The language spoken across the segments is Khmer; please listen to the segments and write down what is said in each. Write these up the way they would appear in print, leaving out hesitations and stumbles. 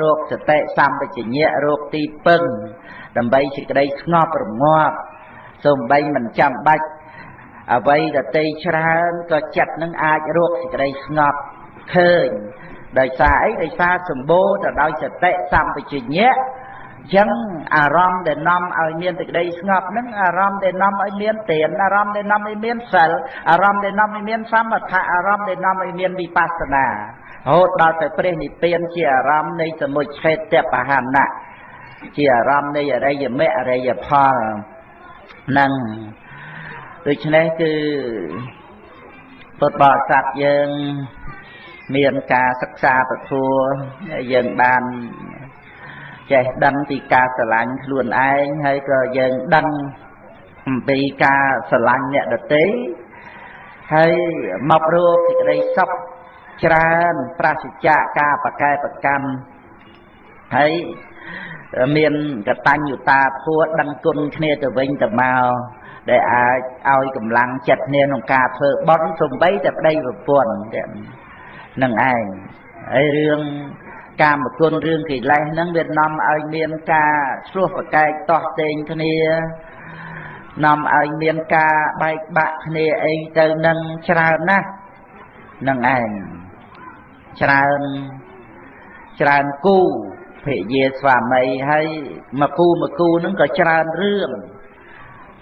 រកសតិសម្បជញ្ញៈរកទីពឹងដើម្បីសេចក្តីស្ងប់រងាប់ សូម្បីមិនចាំបាច់អ្វីដតីច្រើន ក៏ចិត្តនឹងអាចរកសេចក្តីស្ងប់ឃើញ ដោយសារអី? ដោយសារសម្បូរទៅដោយសតិសម្បជញ្ញៈ។ អញ្ចឹងអារម្មណ៍ដែលនាំឲ្យមានសេចក្តីស្ងប់ហ្នឹង អារម្មណ៍ដែលនាំឲ្យមានទាន អារម្មណ៍ដែលនាំឲ្យមានសិល អារម្មណ៍ដែលនាំឲ្យមានសមថៈ អារម្មណ៍ដែលនាំឲ្យមានវិបស្សនា រហូតដល់ទៅព្រះនិព្វាន ជាអារម្មណ៍នៃសមុច្ឆេទបហណៈ ជាអារម្មណ៍នៃអរិយមគ្គអរិយផលនឹង។ ដូច្នេះគឺពុទ្ធបរិស័ទយើងមានការសិក្សាពធ យើងបានចេះដឹងពីការស្រឡាញ់ខ្លួនឯង ហើយក៏យើងដឹងអំពីការស្រឡាញ់អ្នកដទៃ ហើយមករកសេចក្តីសុខច្រើន ប្រសិជ្ជៈការបកែប្រកម្ម ហើយមានកតញ្ញូតាធัว ដឹងគុណគ្នាទៅវិញទៅមក ដែលអាចឲ្យកម្លាំងចិត្តគ្នាក្នុងការធ្វើបុណ្យ សំបីតែប្តីប្រពន្ធនឹងឯង។ ហើយរឿងកាមគុណ រឿងកិលេសហ្នឹង វានាំឲ្យមានការឆ្លោះប្រកែកតោះតេងគ្នា នាំឲ្យមានការបែកបាក់គ្នាអីទៅនឹងច្រើនណាស់នឹងឯង ច្រើនច្រើនគូភរិយាស្វាមី ហើយមកគូមកគូហ្នឹងក៏ច្រើនរឿង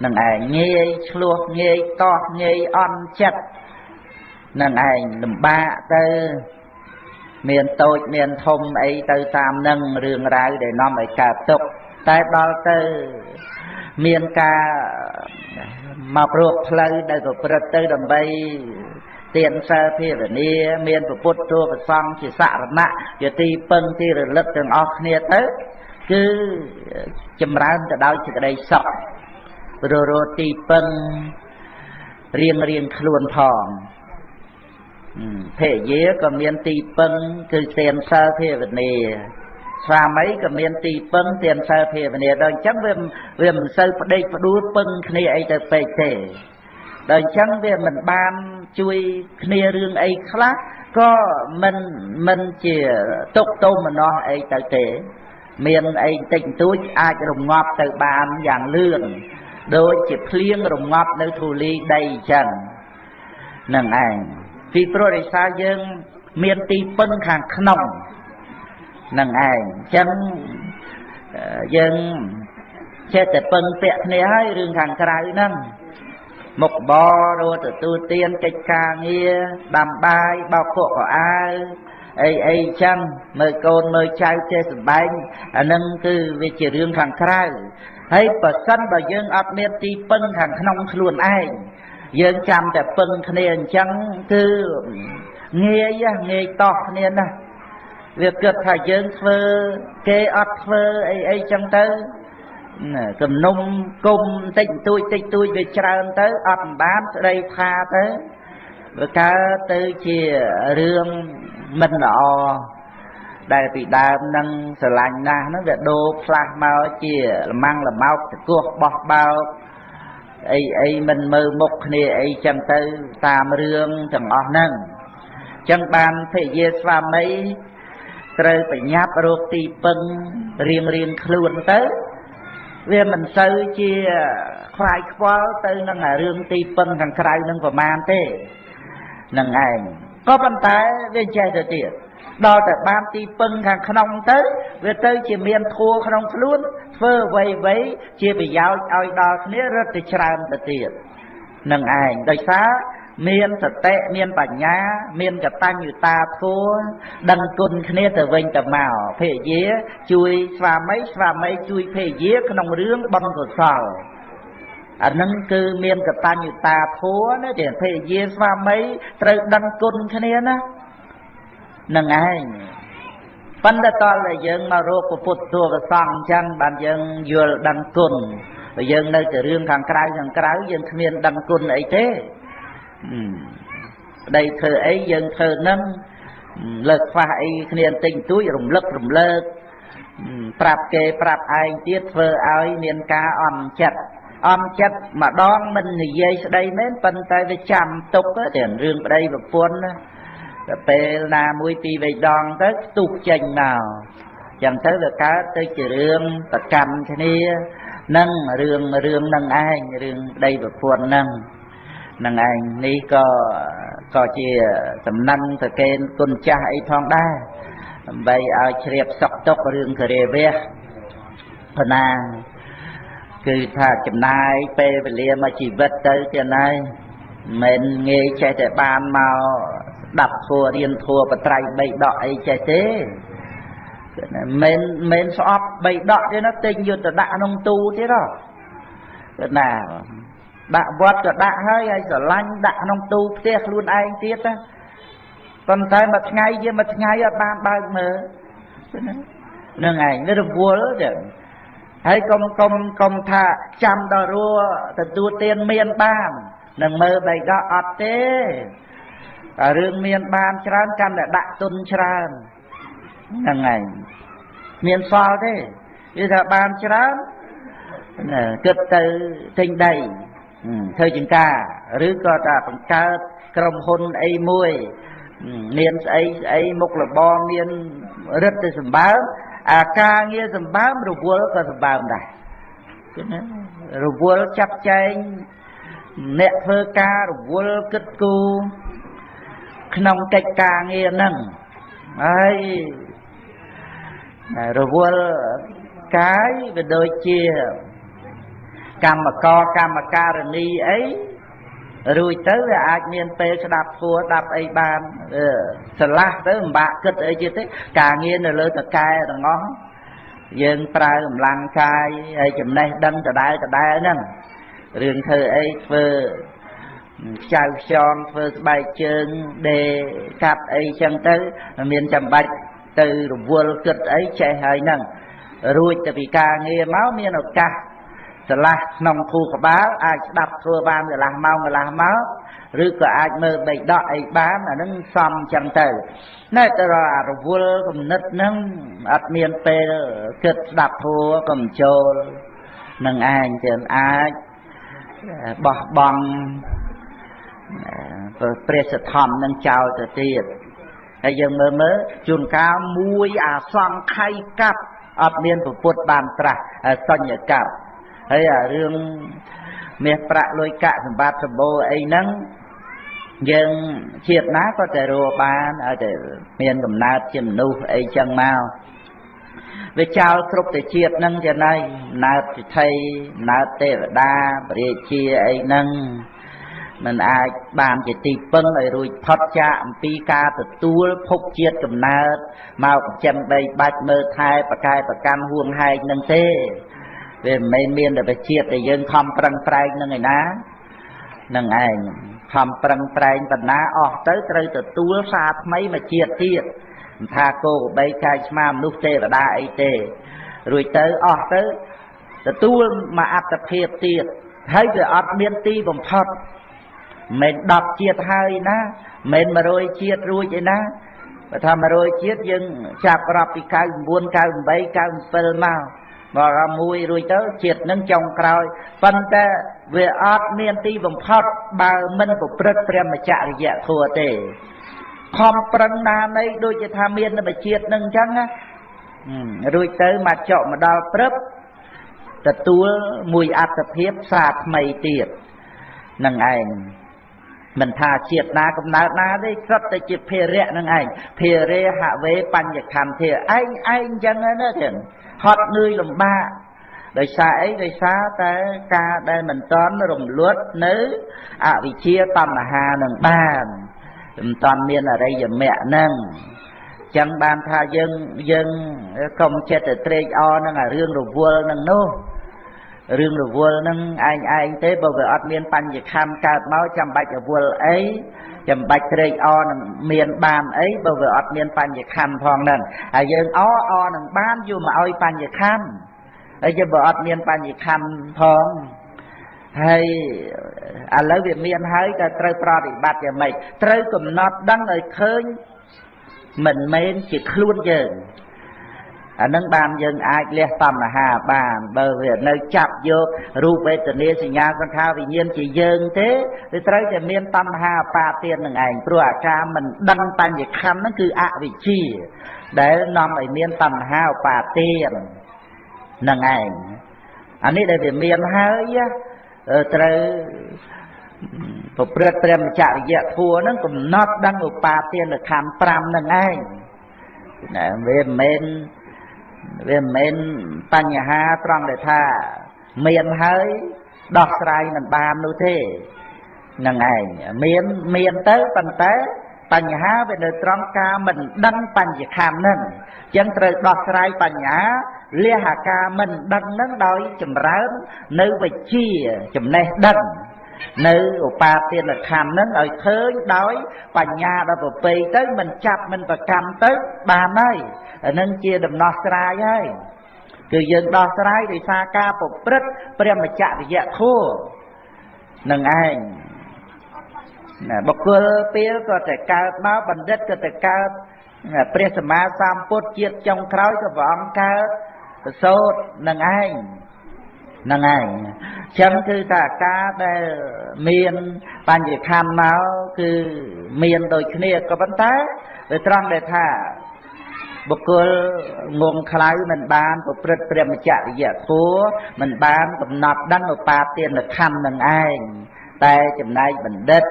នឹងឯង ងាយឆ្លោះ ងាយតោះ ងាយអន់ចិត្តនឹងឯង លំបាកទៅ មានតូចមានធំអីទៅតាមនឹង រឿងរ៉ាវដែលនាំឲ្យកើតទុក្ខ។ តែដល់ទៅមានការមករកផ្លូវដែលប្រព្រឹត្តទៅដើម្បីទានសិលភាវនា មានពុទ្ធធម៌ប្រសង្ឃជាសរណៈ ជាទីពឹងទីរលឹកទាំងអស់គ្នាទៅ គឺចម្រើនទៅដោយសេចក្តីសុខ ព្រោះរកទីពឹងរៀងរៀងខ្លួនផង។ ភរិយាក៏មានទីពឹងគឺទានសិលភាវនា ស្វាមីក៏មានទីពឹងទានសិលភាវនា ដល់អញ្ចឹងវាមិនសូវប្តេកផ្ដួលពឹងគ្នាអីទៅពេកទេ។ ដល់អញ្ចឹងវាមិនបានជួយគ្នារឿងអីខ្លះ ក៏មិនជាទុកទោមនស្សអីទៅទេ មានអីតិចតួចអាចរងាប់ទៅបានយ៉ាងលឿន ដូចជាភ្លៀងរងាប់នៅធូលីដីអញ្ចឹងនឹងឯង ពីព្រោះដោយសារយើងមានទីពឹងខាងក្នុងនឹងឯង។ អញ្ចឹងយើងចេះតែពឹងពាក់គ្នា ហើយរឿងខាងក្រៅហ្នឹង មុខបររទទួលទាន កិច្ចការងារដាំបាយ បោកគក់កអាវអីអីចឹង មើលកូនមើលចៅចេះសំបែង អានឹងគឺវាជារឿងខាងក្រៅ។ ហើយបើសិនបើយើងអត់មានទីពឹងខាងក្នុងខ្លួនឯង យើងចាំតែពឹងគ្នាអញ្ចឹង គឺងាយងាយតោះគ្នាណាស់ វាគិតថាយើងធ្វើគេអត់ធ្វើអីអីចឹងទៅ គំនុំគុំតិចតួចតិចតួចវាច្រើនទៅ អត់បានស្ដីថាទៅ វាកើតទៅជារឿងមិនល្អ ដែលពីដើមនឹងស្រឡាញ់ណាស់ហ្នឹង វាដូរផ្លាស់មកជាលម៉ាំងលម៉ោកតកោះបោះបោកអីអី មិនមើលមុខគ្នាអីចឹងទៅ តាមរឿងទាំងអស់ហ្នឹង។ ចឹងបានភរិយាស្វាមីត្រូវប្រញាប់រកទីពឹងរៀងរៀងខ្លួនទៅ វាមិនសូវជាខ្វាយខ្វល់ទៅនឹងរឿងទីពឹងខាងក្រៅនឹងប្រមាណទេនឹងឯង។ ក៏ប៉ុន្តែវាចេះទៅទៀត ដល់តែបានទីពឹងខាងក្នុងទៅ វាទៅជាមានធัวក្នុងខ្លួន ធ្វើអ្វីអ្វីជាប្រយោជន៍ឲ្យដល់គ្នារឹតតែច្រើនទៅទៀតនឹងឯង ដោយសារមានសតិ មានបញ្ញា មានកតញ្ញូតាធម៌ ដឹងគុណគ្នាទៅវិញទៅមក ភរិយាជួយស្វាមី ស្វាមីជួយភរិយាក្នុងរឿងបុណ្យកុសល អានឹងគឺមានកតញ្ញូតាធម៌ណា។ ទេភរិយាស្វាមីត្រូវដឹងគុណគ្នាណានឹងឯង។ ប៉ុន្តែតើយើងមករកពុទ្ធធម៌ប្រសង្ឃអញ្ចឹង បានយើងយល់ដឹងគុណ បើយើងនៅតែរឿងខាងក្រៅខាងក្រៅ យើងគ្មានដឹងគុណអីទេ ប្តីធ្វើអីយើងធ្វើនឹង លើកខ្វះអីគ្នាបន្តិចបន្តួច រំលឹករំលើកប្រាប់គេប្រាប់ឯងទៀត ធ្វើឲ្យមានការអន់ចិត្ត អន់ចិត្តម្ដងមិននិយាយស្ដីមែន ប៉ុន្តែវាចាំទុកតែរឿងប្តីប្រពន្ធណា តែពេលណាមួយពីរបីដងទៅ ផ្ទុះចេញមក ចឹងទៅវាកើតទៅជារឿងប្រកម្មគ្នានឹងរឿងរឿងនឹងឯងរឿងប្តីប្រពន្ធនឹងនឹងឯងនេះក៏ជាសំណឹងប្រកេនគុណចាស់អីផងដែរដើម្បីឲ្យជ្រាបសុខទុក្ខរឿងគិរិវៈប៉ុណ្ណាគឺថាចំណាយពេលវេលាមកជីវិតទៅទៀតហើយមិនងាយចេះតែបានមកស្ដាប់ធัวរៀនធัวបត្រៃបីដកអីចេះទេមិនស្អប់បីដកទេណាទិញយកទៅដាក់ក្នុងទូទៀតហ៎គឺណាដាក់វត្តក៏ដាក់ហើយហើយស្រឡាញ់ដាក់ក្នុងទូផ្ទះខ្លួនឯងទៀតណាប៉ុន្តែមួយថ្ងៃជាមួយថ្ងៃអត់បានបើកមើលហ្នឹងឯងវារវល់ចឹងហើយកុំកុំកុំថាចាំដល់រួទទួលទានមានបាននឹងមើលបីដកអត់ទេតែរឿងមានបានច្រើនកាន់តែដាក់ទុនច្រើនហ្នឹងឯងមានសល់ទេវាថាបានច្រើនគិតទៅទិញដីធ្វើចង្ការឬក៏ថាបង្កើតក្រុមហ៊ុនអីមួយមានស្អីស្អីមុខរបរមានរិទ្ធទៅសម្បើមអាការងារសម្បើមរវល់ក៏សម្បើមដែរគឺណារវល់ចាត់ចែងអ្នកធ្វើការរវល់គិតគូរក្នុងកិច្ចការងារហ្នឹងហើយរវល់កាយវាដូចជាកម្មករកម្មការិនីអីរួចទៅវាអាចមានពេលស្ដាប់ធัวស្ដាប់អីបានស្រឡះទៅពិបាកគិតអីទៀតទេការងារនៅលើតកែទាំងអស់យើងប្រើកម្លាំងកាយហើយចំណេះដឹងដដែលដដែលហ្នឹងរឿងធ្វើអីធ្វើខ្ចៅខ្យងធ្វើស្បែកជើងដេកាត់អីចឹងទៅមានចាំបាច់ទៅរវល់គិតអីចេះហើយហ្នឹងរួចទៅពីការងារមកមានឱកាសស្រឡះក្នុងខួរក្បាលអាចស្ដាប់ធ្វើបានកន្លះម៉ោងកន្លះម៉ោងឬក៏អាចមើលបីដកអីបានអាហ្នឹងសំចឹងទៅណែទៅអារវល់គំនិតហ្នឹងអត់មានពេលគិតស្ដាប់ធัวក៏មិនចូលនឹងឯងចឹងអាចបោះបង់ព្រះសទ្ធំនឹងចោលទៅទៀតហើយយើងមើលមើលជួនកាលមួយអាសង្ខ័យកាប់អត់មានពុទ្ធបានត្រាស់សញ្ញកាប់ហើយអារឿងមាសប្រាក់លុយកាក់សម្បត្តិសម្បូរអីហ្នឹងយើងជាតិណាក៏តែរកបានឲ្យតែមានកំណើតជាមនុស្សអីចឹងមកវាចោលគ្រប់តែជាតិហ្នឹងចឹងហើយកំណើតសិទ្ធិកំណើតទេវតាព្រះរាជាអីហ្នឹងមិនអាចបានជាទីពឹងឲ្យរួចផុតចាកអំពីការទទួលភពជាតិកំណើតមកចិញ្ចឹមបីបាច់មើលថែប្រកែប្រកម្មហួងហែងនឹងទេវាមិនមែនមានតែជាតិដែលយើងខំប្រឹងប្រែងនឹងឯណានឹងឯងខំប្រឹងប្រែងបណ្ណាអស់ទៅត្រូវទទួលសារថ្មីមួយជាតិទៀតមិនថាគោបីកាយឆ្មាមនុស្សទេវតាអីទេរួចទៅអស់ទៅទទួលមកអត្តភាពទៀតហើយវាអត់មានទីបំផុតមិន10ជាតិហើយណាមិន100ជាតិរួចឯណាបើថា100ជាតិយើងចាប់រាប់ពី99 98 97មកដល់មួយរួចទៅជាតិនឹងចុងក្រោយប៉ុន្តែវាអត់មានទីបំផុតបើមិនប្រព្រឹត្តព្រះមច្ចរិយធម៌ទេខំប្រឹងណានៃដូចជាថាមានតែជាតិនឹងអញ្ចឹងណារួចទៅមកចុកមកដល់ព្រឹបទទួលមួយអត្តភាពសាថ្មីទៀតនឹងឯងមិនថាជាតិណាកំណើតណាទេសុទ្ធតែជាភារៈនឹងឯងភារេហវេបញ្ញខន្ធាឯងឯងអញ្ចឹងណាចឹងហត់នឿយលំបាកដោយសារអីដោយសារតែការដែលមិនតន់រំលត់នៅអវិជ្ជាតណ្ហានឹងបានមិនតន់មានអរិយមគ្គនឹងចឹងបានថាយើងយើងកុំចិត្តតែត្រេកអរនឹងអារឿងរវល់នឹងនោះរឿងរវល់នឹងឯងឯងទេបើវាអត់មានបញ្ញខណ្ឌកើតមកចាំបាច់រវល់អីចាំបាច់ត្រេកអរនឹងមានបានអីបើវាអត់មានបញ្ញខណ្ឌផងហ្នឹងហើយយើងអអនឹងបានយកមកឲ្យបញ្ញខណ្ឌហើយយើងបើអត់មានបញ្ញខណ្ឌផងហើយឥឡូវវាមានហើយតែត្រូវប្រតិបត្តិយ៉ាងម៉េចត្រូវកំណត់ដឹងឲ្យឃើញមិនមែនជាខ្លួនយើង អានឹងបានយើងអាចលះតណ្ហាបានបើវានៅចាប់យករូបវេទនាសញ្ញាសង្ខារវិញ្ញាណជាយើងទេវាត្រូវតែមានតណ្ហាបាទាននឹងឯងព្រោះអាការមិនដឹងបញ្ញខណ្ឌហ្នឹងគឺអវិជ្ជាដែលនាំឲ្យមានតណ្ហាឧបាទាននឹងឯងអានេះដែលវាមានហើយត្រូវប្រព្រឹត្តព្រះមច្ចរិយធម៌ហ្នឹងកំណត់ដឹងឧបាទានខណ្ឌ5ហ្នឹងឯងណាវាមិនមែនបញ្ហាត្រង់ដែលថាមានហើយដោះស្រាយមិនបាននោះទេនឹងឯងមានទៅប៉ុន្តែបញ្ហាវានៅត្រង់ការមិនដឹងបញ្ញខណ្ឌហ្នឹងអញ្ចឹងត្រូវដោះស្រាយបញ្ហាលះអាការមិនដឹងហ្នឹងដោយចម្រើននៅវិជ្ជាចំណេះដឹងនៅឧបាទានខណ្ឌហ្នឹងឲ្យឃើញដោយបញ្ញាដល់ប្រពៃទៅមិនចាប់មិនប្រកម្មទៅបានហើយអានឹងជាដំណោះស្រាយហើយគឺយើងដោះស្រាយដោយសារការប្រព្រឹត្តព្រះមច្ចរិយធម៌នឹងឯងណាបុគ្គលពេលក៏តែកើតមកបណ្ឌិតក៏តែកើតព្រះសម្មាសម្ពុទ្ធជាតិចុងក្រោយក៏ព្រះអង្គកើតប្រសូតនឹងឯងហ្នឹងហើយចឹងគឺថាការដែលមានបញ្ញខណ្ឌមកគឺមានដូចគ្នាក៏ប៉ុន្តែវាត្រង់ដែលថាបុគ្គលងងខ្លៅមិនបានប្រព្រឹត្តព្រះមច្ចរិយធម៌មិនបានកំណត់ដឹងឧបាទានខណ្ឌនឹងឯងតែចំណែកបណ្ឌិត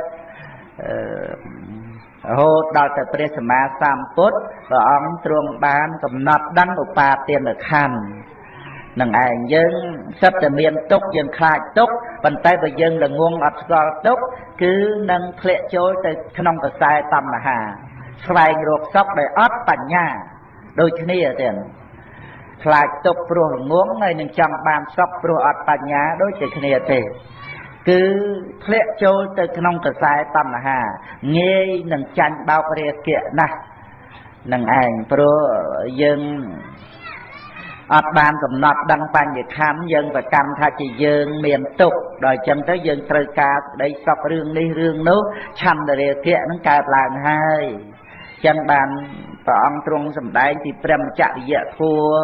រហូតដល់ទៅព្រះសម្មាសម្ពុទ្ធព្រះអង្គទ្រង់បានកំណត់ដឹងឧបាទានខណ្ឌនឹងឯងយើងសិតតែមានទុកយើងខ្លាចទុកប៉ុន្តែបើយើងល្ងងអត់ស្គាល់ទុកគឺនឹងធ្លាក់ចូលទៅក្នុងកសែតណ្ហាស្វែងរកសុខដោយអត់បញ្ញាដូចគ្នាទេខ្លាចទុកព្រោះល្ងងហើយនឹងចង់បានសុខព្រោះអត់បញ្ញាដូចតែគ្នាទេគឺធ្លាក់ចូលទៅក្នុងកសែតណ្ហាងាយនឹងចាញ់បោករាគៈណាស់នឹងឯងព្រោះយើងអត់បានកំណត់ដឹងបញ្ញខណ្ឌយើងប្រកាន់ថាជាយើងមានទុកដល់ចឹងទៅយើងត្រូវការស្ដីសុខរឿងនេះរឿងនោះឆន្ទរាគៈនឹងកើតឡើងហើយចឹងបានព្រះអង្គទ្រង់សម្ដែងពីព្រះមច្ចរិយធម៌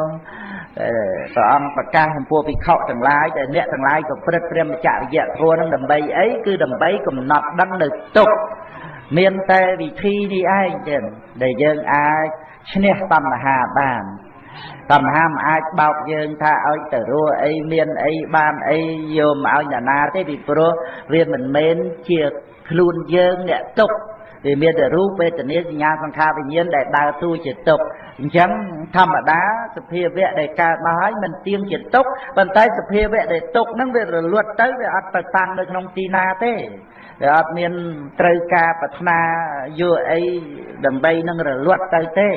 ព្រះអង្គប្រកាសចំពោះភិក្ខុទាំងឡាយដែលអ្នកទាំងឡាយប្រព្រឹត្តព្រះមច្ចរិយធម៌នឹងដើម្បីអីគឺដើម្បីកំណត់ដឹងនៅទុក្ខមានតែវិធីនេះឯងចឹងដែលយើងអាចឈ្នះតណ្ហាបានតណ្ហាមិនអាចបោកយើងថាឲ្យទៅរស់អីមានអីបានអីយកមកឲ្យអ្នកណាទេពីព្រោះវាមិនមែនជាខ្លួនយើងអ្នកទុក្ខវាមានតែរូបវេទនាសញ្ញាសង្ខារវិញ្ញាណដែលដើរតួជាទុក្ខអញ្ចឹងធម្មតាសភាវៈដែលកើតមកហើយមិនទៀងជាទុក្ខប៉ុន្តែសភាវៈដែលទុក្ខហ្នឹងវារលត់ទៅវាអត់ទៅតាំងនៅក្នុងទីណាទេវាអត់មានត្រូវការប្រាថ្នាយកអីដើម្បីនឹងរលត់ទៅទេ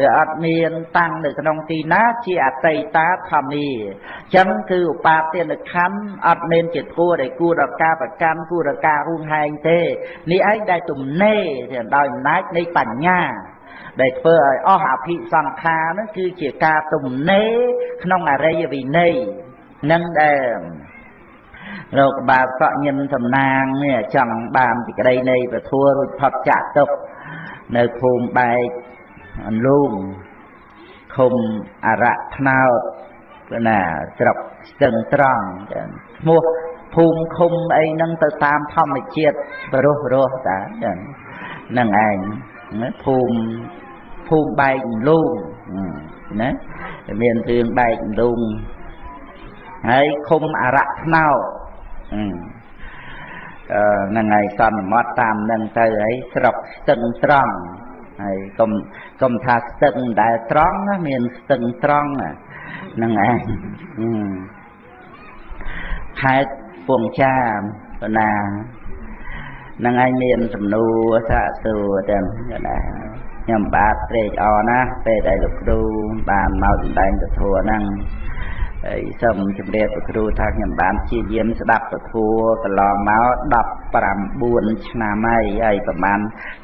វាអត់មានតាំងនៅក្នុងទីណាជាអតីតាធម្មាអញ្ចឹងគឺឧបាទានខណ្ឌអត់មានជាធัวដែលគួរដល់ការប្រកាន់គួរដល់ការហួងហែងទេនេះឯងដែលទំនេរដោយអំណាចនៃបញ្ញាដែលធ្វើឲ្យអស់អភិសង្ខារហ្នឹងគឺជាការទំនេរក្នុងអរិយវិន័យនឹងដែលលោកបាសកញិនសំណាងនេះចង់បានសេចក្តីនៃពធរួចផុតចាក់ទុកនៅភូមិបែកអន្លូងឃុំអរៈថ្នោតណាស្រុកស្ទឹងត្រង់ឈ្មោះភូមិឃុំអីហ្នឹងទៅតាមធម្មជាតិបរោះរស់តាហ្នឹងឯងភូមិបែកអន្លូងណាមានរឿងបែកអន្លូងហើយឃុំអរៈថ្នោតហ្នឹងហើយសន្មត់តាមហ្នឹងទៅហើយស្រុកស្ទឹងត្រង់ហើយកុំថាស្ទឹងដែលត្រង់ណាមានស្ទឹងត្រង់ហ្នឹងឯងខេត្តពងចាមណាហ្នឹងឯងមានសំណួរសាកសួរទាំងណាខ្ញុំបាទត្រេកអរណាស់ពេលដែលលោកគ្រូបានមកសម្ដែងពធហ្នឹងហើយសូមជម្រាបលោកគ្រូថាខ្ញុំបានព្យាយាមស្ដាប់ពធកន្លងមក19ឆ្នាំហើយហើយប្រហែល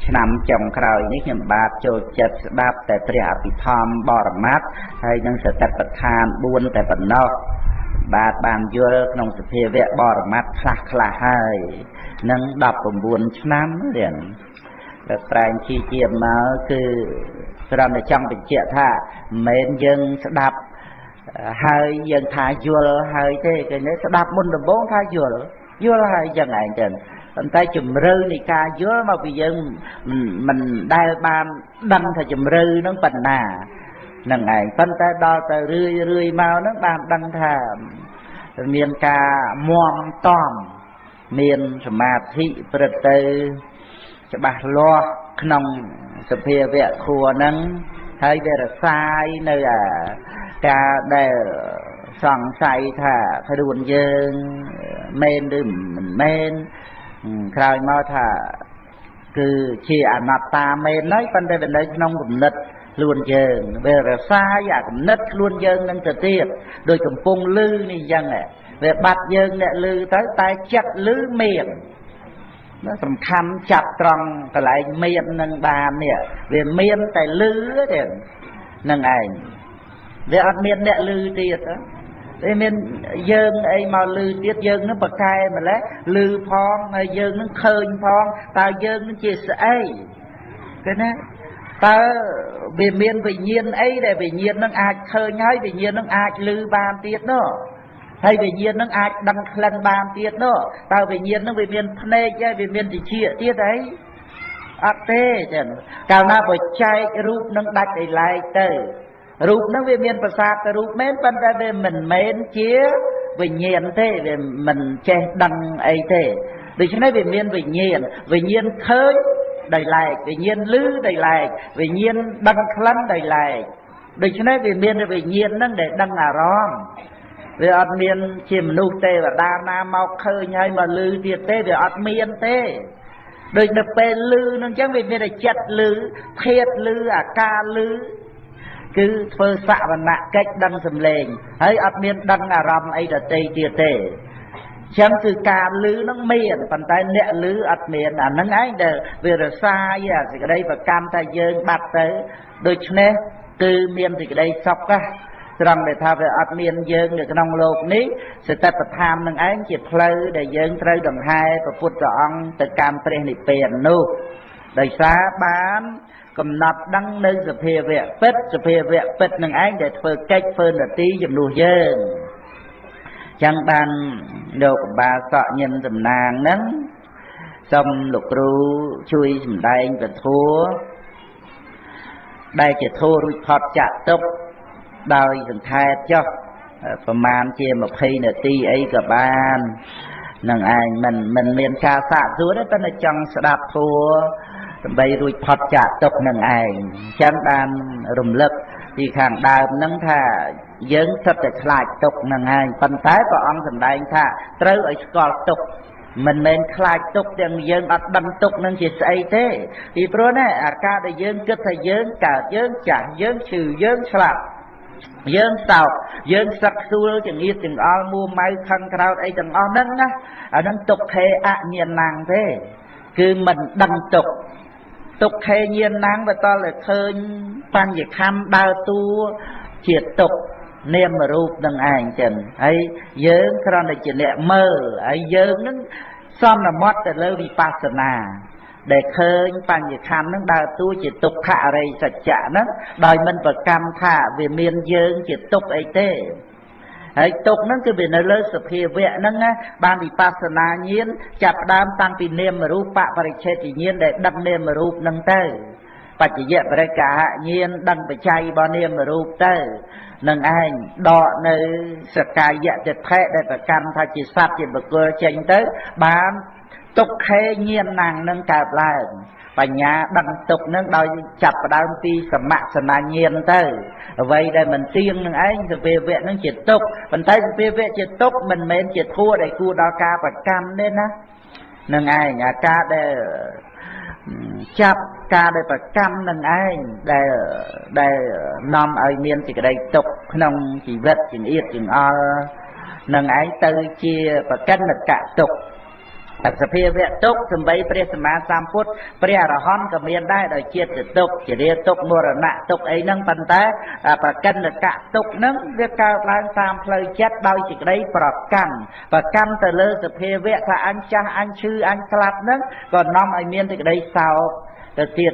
ឆ្នាំចុងក្រោយនេះខ្ញុំបាទចូលចិត្តស្ដាប់តែព្រះអភិធម្មបរមត្ថហើយនិងសតិប្បដ្ឋាន4តែប៉ុណ្ណោះបាទបានយល់ក្នុងសភាវៈបរមត្ថខ្លះខ្លះហើយនឹង19ឆ្នាំរៀន ប្រែងជាជាមកគឺគ្រាន់តែចង់បញ្ជាក់ថាមិនមែនយើងស្ដាប់ហើយយើងថាយល់ហើយទេគេនេះស្ដាប់មុនដំបូងថាយល់យល់ហើយចឹងឯងចឹងប៉ុន្តែជំរឿនៃការយល់មកពីយើងមិនដែលបានដឹងថាជំរឿនឹងប៉ុណ្ណានឹងឯងប៉ុន្តែដល់ទៅរឿយរឿយមកនឹងបានដឹងថាមានការមមតំមានសមាធិព្រឹត្តទៅច្បាស់លាស់ក្នុងសភាវៈខួរហ្នឹងហើយវារសាយនៅអាការដែលសង្ស័យថាខ្លួនយើងមែនឬមិនមែនក្រោយមកថាគឺជាអនត្តាមែនហើយប៉ុន្តែវានៅក្នុងគំនិតខ្លួនយើងវារសាយអាគំនិតខ្លួនយើងនឹងទៅទៀតដោយកំពុងលឺនេះអញ្ចឹងវាបាត់យើងអ្នកលឺទៅតែចិត្តលឺមានសំខាន់ចាប់ត្រង់កន្លែងមាននឹងបាននេះវាមានតែលឺទេនឹងឯងវាអត់មានអ្នកលឺទៀតទេមានយើងអីមកលឺទៀតយើងនឹងប្រកែម្លេះលឺផងហើយយើងនឹងឃើញផងតើយើងនឹងជាស្អីគេណាតើវាមានវិញ្ញាណអីដែលវិញ្ញាណនឹងអាចឃើញហើយវិញ្ញាណនឹងអាចលឺបានទៀតនោះហើយវិញ្ញាណនឹងអាចដឹងក្លិនបានទៀតនោះតើវិញ្ញាណនឹងវាមានភ្នែកហើយវាមានតិចទៀតអីអត់ទេចឹងកាលណាបើចែករូបនឹងដាច់ឲ្យឡែកទៅរូបនឹងវាមានប្រសាទរូបមែនប៉ុន្តែវាមិនមែនជាវិញ្ញាណទេវាមិនចេះដឹងអីទេដូច្នេះវាមានវិញ្ញាណវិញ្ញាណឃើញដោយឡែកវិញ្ញាណឮដោយឡែកវិញ្ញាណដឹងក្លិនដោយឡែកដូច្នេះវាមានវិញ្ញាណនឹងដែលដឹងអារម្មណ៍វាអត់មានជាមនុស្សទេវតាណាមកឃើញហើយមកឮទៀតទេវាអត់មានទេដូចនៅពេលឮនឹងអញ្ចឹងវាមានតែចិត្តឮធាតុឮអាការឮគឺធ្វើសវនកិច្ចដឹងសំឡេងហើយអត់មានដឹងអារម្មណ៍អីដទៃទៀតទេអញ្ចឹងគឺការឮនឹងមានប៉ុន្តែអ្នកឮអត់មានអានឹងឯងដែលវារសាយអាសេចក្តីប្រកម្មថាយើងបាត់ទៅដូច្នេះគឺមានសេចក្តីសុខណាត្រង់ដែលថាវាអត់មានយើងនៅក្នុងលោកនេះសតិប្បដ្ឋាននឹងឯងជាផ្លូវដែលយើងត្រូវដង្ហែព្រះពុទ្ធអង្គទៅកាន់ព្រះនិព្វាននោះដោយសារបានកំណត់ដឹងនៅសភាវៈពិតសភាវៈពិតនឹងឯងដែលធ្វើកិច្ចធ្វើនទីជំនួសយើងចឹងបានលោកបាសកញិនតំណាងហ្នឹងសូមលោកគ្រូជួយសម្ដែងពធដែលជាធัวរួចផុតចាក់ទុកដោយសង្ខេបចុះប្រមាណជា20នាទីអីក៏បាននឹងឯងមិនមានការសាកសួរទេប៉ុន្តែចង់ស្ដាប់ធัวដើម្បីរួចផុតចាក់ទុកនឹងឯងអញ្ចឹងបានរំលឹកពីខាងដើមហ្នឹងថាយើងសិតតែខ្លាចទុកនឹងឯងប៉ុន្តែព្រះអង្គសម្ដែងថាត្រូវឲ្យស្គាល់ទុកមិនមែនខ្លាចទុកទាំងយើងអត់ដឹងទុកនឹងជាស្អីទេពីព្រោះណាអាការដែលយើងគិតថាយើងកើតយើងចាស់យើងឈឺយើងស្លាប់យើងសោកយើងសឹកសួលចង្អៀតចង្អល់មួម៉ៅខឹងក្រោតអីទាំងអស់ហ្នឹងណាអាហ្នឹងទុក្ខេអញ្ញាណំទេគឺមិនដឹងទុក្ខទុក្ខេញាណំបើតតែឃើញបញ្ញខណ្ឌដើរតួជាទុក្ខនាមរូបនឹងឯងចឹងហើយយើងគ្រាន់តែជាអ្នកមើលហើយយើងនឹងសន្មត់ទៅលើវិបស្សនាដែលឃើញបញ្ញខណ្ឌនឹងដើរតួជាទុក្ខអរិយសច្ចៈហ្នឹងដោយមិនប្រកម្មថាវាមានយើងជាទុក្ខអីទេហើយទុក្ខហ្នឹងគឺវានៅលើសភាវៈហ្នឹងណាបានវិបស្សនាញាណចាប់ផ្ដើមតាំងពីនាមរូបបរិច្ឆេទញាណដែលដឹងនាមរូបហ្នឹងទៅបច្ចយបរិកហញាណដឹងបច្ច័យរបស់នាមរូបទៅនឹងឯងដកនៅសកាយតិដ្ឋិដែលប្រកម្មថាជាសត្វជាបុគ្គលចេញទៅបានទុក្ខេញាណំនឹងកើតឡើងបញ្ញាដឹងទុក្ខនឹងដោយចាប់ផ្ដើមពីសមសនាញាណទៅអ្វីដែលមិនទៀងនឹងឯងសភាវៈនឹងជាទុក្ខប៉ុន្តែសភាវៈជាទុក្ខមិនមែនជាធัวដែលគួរដល់ការប្រកម្មទេណានឹងឯងអាការដែលចាប់ការដែលប្រកម្មនឹងឯងដែលនាំឲ្យមានសេចក្តីទុក្ខក្នុងជីវិតចង្អៀតចង្អល់នឹងឯងទៅជាប្រកិនកទុក្ខសភាវៈទុក្ខសំបីព្រះសម្មាសម្ពុទ្ធព្រះអរហន្តក៏មានដែរដោយជាតិទុក្ខជារាទុក្ខមរណៈទុក្ខអីហ្នឹងប៉ុន្តែប្រកិនកទុក្ខហ្នឹងវាកើតឡើងតាមផ្លូវចិត្តដោយសេចក្តីប្រកាន់ប្រកាន់ទៅលើសភាវៈថាអញចាស់អញឈឺអញស្លាប់ហ្នឹងក៏នាំឲ្យមានសេចក្តីសោក ទៅទៀត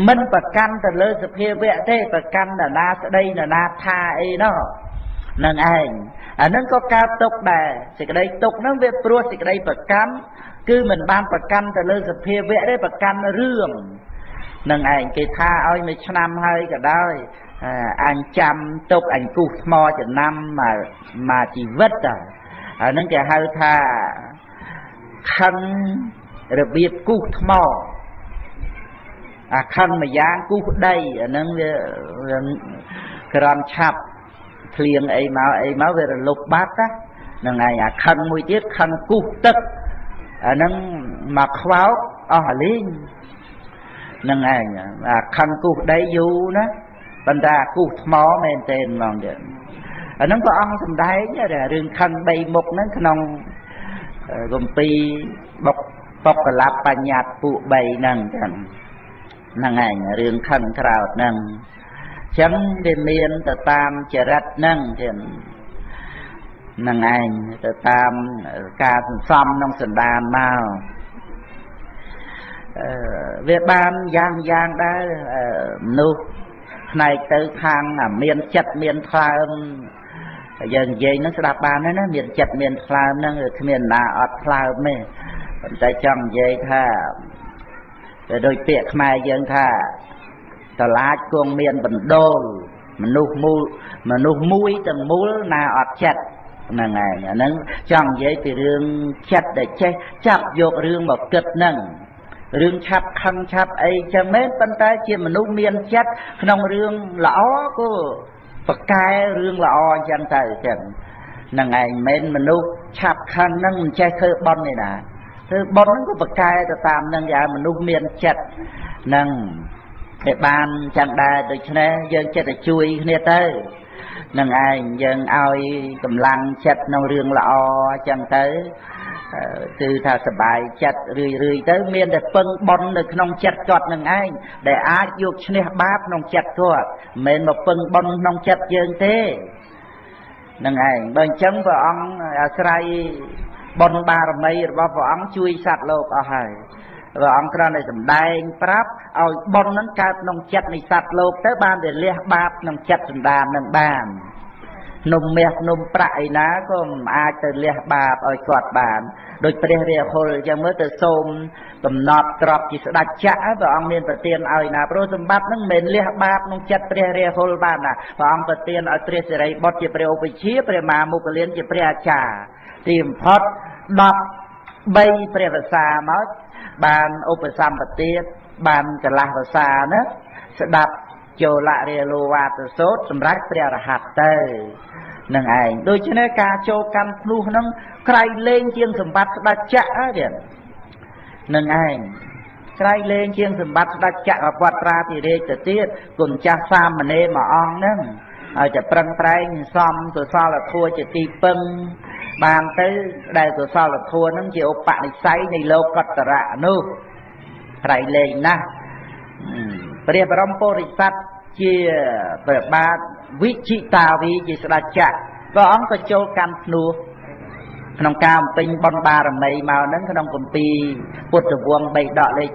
មិនប្រកាន់ទៅលើសភាវៈទេប្រកាន់នរណាស្ដីនរណាថាអីណោះនឹងឯងអានឹងក៏កើតទុកដែរសេចក្តីទុកហ្នឹងវាព្រោះសេចក្តីប្រកាន់គឺមិនបានប្រកាន់ទៅលើសភាវៈទេប្រកាន់រឿងនឹងឯងគេថាឲ្យមួយឆ្នាំហើយក៏ដោយអញចាំទុកអញគូសថ្មចំណាំមកជីវិតអានឹងគេហៅថាខឹងរបៀបគូសថ្មអាខឹងមួយយ៉ាងគូសដីអានឹងវាក្រំឆាប់ភ្លៀងអីមកវារលុបបាត់ណានឹងឯងអាខឹងមួយទៀតខឹងគូសទឹកអានឹងមកខ្វោកអស់អាលីងនឹងឯងអាខឹងគូសដីយូរណាប៉ុន្តែអាគូសថ្មមែនទេហ្មងទៀតអានឹងព្រះអង្គសម្ដែងរឿងខឹង3មុខហ្នឹងក្នុងគម្ពីរបុគ្គលបញ្ញត្តិពួក3ហ្នឹងចឹងហ្នឹងឯងរឿងខឹងក្រោតហ្នឹងចឹងវាមានទៅតាមចរិតហ្នឹងចឹងហ្នឹងឯងទៅតាមការសន្សំក្នុងសន្តានមកវាបានយ៉ាងដែរមនុស្សផ្នែកទៅខាងមានចិត្តមានថ្លើមយើងនិយាយហ្នឹងស្ដាប់បានណាមានចិត្តមានថ្លើមហ្នឹងគ្មានណាអត់ថ្លើមទេប៉ុន្តែចង់និយាយថាដូចពាក្យខ្មែរយើងថាតឡាចគង់មានបណ្ដូលមនុស្សមូលមនុស្សមួយទាំងមូលណាអត់ចិត្តហ្នឹងឯងអាហ្នឹងចង់និយាយពីរឿងចិត្តដែលចេះចាប់យករឿងមកគិតហ្នឹងរឿងឆាប់ខឹងឆាប់អីចឹងមែនប៉ុន្តែជាមនុស្សមានចិត្តក្នុងរឿងល្អក៏ប្រកែរឿងល្អអញ្ចឹងទៅចឹងហ្នឹងឯងមិនមនុស្សឆាប់ខឹងហ្នឹងមិនចេះធ្វើបុណ្យទេណាធ្វើបុណ្យហ្នឹងក៏ប្រកែទៅតាមហ្នឹងគេឲ្យមនុស្សមានចិត្តហ្នឹងគេបានចឹងដែរដូច្នេះយើងចិត្តតែជួយគ្នាទៅនឹងឯងយើងឲ្យកម្លាំងចិត្តក្នុងរឿងល្អចឹងទៅគឺថាសบายចិត្តរឿយរឿយទៅមានតែពឹងបុណ្យនៅក្នុងចិត្តគាត់នឹងឯងដែលអាចយកឈ្នះបាបក្នុងចិត្តគាត់មិនមែនមកពឹងបុណ្យក្នុងចិត្តយើងទេនឹងឯងបើអញ្ចឹងព្រះអង្គអាស្រ័យបុណ្យបារមីរបស់ព្រះអង្គជួយសត្វលោកអស់ហើយព្រះអង្គគ្រាន់តែសម្ដែងប្រាប់ឲ្យបុណ្យនឹងកើតក្នុងចិត្តនៃសត្វលោកទៅបានតែលះបាបក្នុងចិត្តសន្តាននឹងបាននំមាសនំប្រាក់ឯណាក៏មិនអាចទៅលះបាបឲ្យគាត់បានដោយព្រះរាហុលអញ្ចឹងមើលទៅសូមកំណត់ទ្រព្យជាស្ដេចចក្រព្រះអង្គមានប្រទានឲ្យណាព្រោះសម្បត្តិនឹងមិនលះបាបក្នុងចិត្តព្រះរាហុលបានណាព្រះអង្គប្រទានឲ្យព្រះសិរីបុត្រជាព្រះឧបជាព្រះមហាមុគលានជាព្រះអាចារ្យទីបំផុត13ព្រះវស្សាមកបានឧបសម្បទាបានកន្លះវស្សាណាស្ដាប់ចូលរាលោវាទសោតសម្រាប់ព្រះរហ័តទៅនឹងឯងដូច្នេះការចូលកម្មភ្លោះហ្នឹងក្រៃលែងជាងសម្បត្តិស្ដេចចក្រទៀតនឹងឯងក្រៃលែងជាងសម្បត្តិស្ដេចចក្រវត្តរាធិរាជទៅទៀតគុណចាស់សាមណេរមួយអង្គហ្នឹងឲ្យតែប្រឹងប្រែងសំកុសលធម៌ជាទីពឹងបានទៅដែលកុសលធម៌ហ្នឹងជាឧបនិស្ស័យនៃលោកតរៈនោះក្រៃលែងណាស់ព្រះបរមពុរិស័ទជាព្រះបាទវិជិតាវីជាស្ដេចចក្រព្រះអង្គក៏ចូលកម្មភ្នោះក្នុងការបំពេញបុណ្យបារមីមកហ្នឹងក្នុងគម្ពីរពុទ្ធវង្ស3ដកលេខ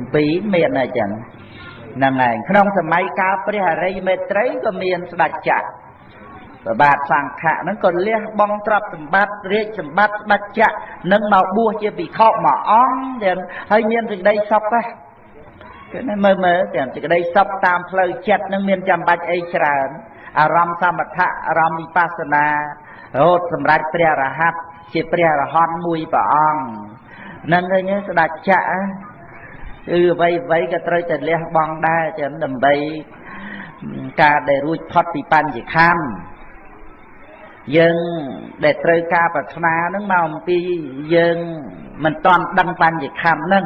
77មានអញ្ចឹងហ្នឹងឯងក្នុងសម័យកាលព្រះអរិយមេត្រីក៏មានស្ដេចចក្រព្រះបាទសង្ឃៈហ្នឹងក៏លះបង់ទ្រព្យសម្បត្តិរាជសម្បត្តិស្ដេចចក្រនឹងមកបួសជាភិក្ខុមួយអង្គទាំងហើយមានសេចក្តីសុខណាគេមើលមើលទាំងសេចក្តីសុខតាមផ្លូវចិត្តនឹងមានចាំបាច់អីច្រើនអារម្មណ៍សមថៈអារម្មណ៍វិបស្សនារហូតសម្រេចព្រះរហ័តជាព្រះអរហន្តមួយព្រះអង្គនឹងឃើញស្ដេចចក្រគឺអ្វីៗក៏ត្រូវតែលះបង់ដែរចឹងដើម្បីការដែលរួចផុតពីបញ្ញខណ្ឌយើងដែលត្រូវការប្រាថ្នាហ្នឹងមកអំពីយើងមិនទាន់ដឹងបញ្ញខណ្ឌហ្នឹង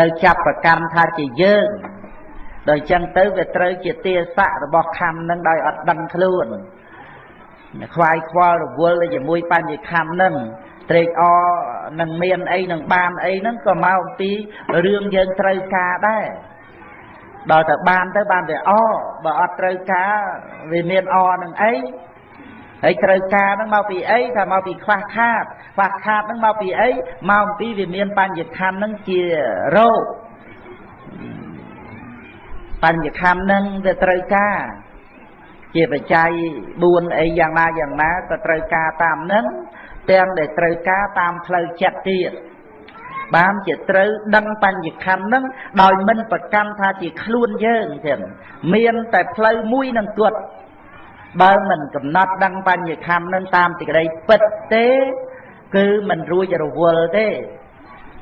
នៅចាប់ប្រកាន់ថាជាយើងដល់ចឹងទៅវាត្រូវជាទាស័ករបស់ខណ្ឌហ្នឹងដោយអត់ដឹងខ្លួនខ្វាយខ្វល់រវល់ទៅជាមួយបញ្ញខណ្ឌហ្នឹងត្រេកអរនឹងមានអីនឹងបានអីហ្នឹងក៏មកអំពីរឿងយើងត្រូវការដែរដល់តែបានទៅបានវាអបើអត់ត្រូវការវាមានអនឹងអីហើយត្រូវការហ្នឹងមកពីអីថាមកពីខ្វះខាតខ្វះខាតហ្នឹងមកពីអីមកអំពីវាមានបញ្ញខណ្ឌហ្នឹងជារោគ បញ្ញខណ្ឌនឹងវាត្រូវការជាបច្ច័យ4អីយ៉ាងណាយ៉ាងណាក៏ត្រូវការតាមនឹងទាំងដែលត្រូវការតាមផ្លូវចិត្តទៀតបានជាត្រូវដឹងបញ្ញខណ្ឌនឹងដោយមិនប្រកាន់ថាជាខ្លួនយើងទៀតមានតែផ្លូវមួយនឹងគត់បើមិនកំណត់ដឹងបញ្ញខណ្ឌនឹងតាមសេចក្តីពិតទេគឺមិនរួចរវល់ទេ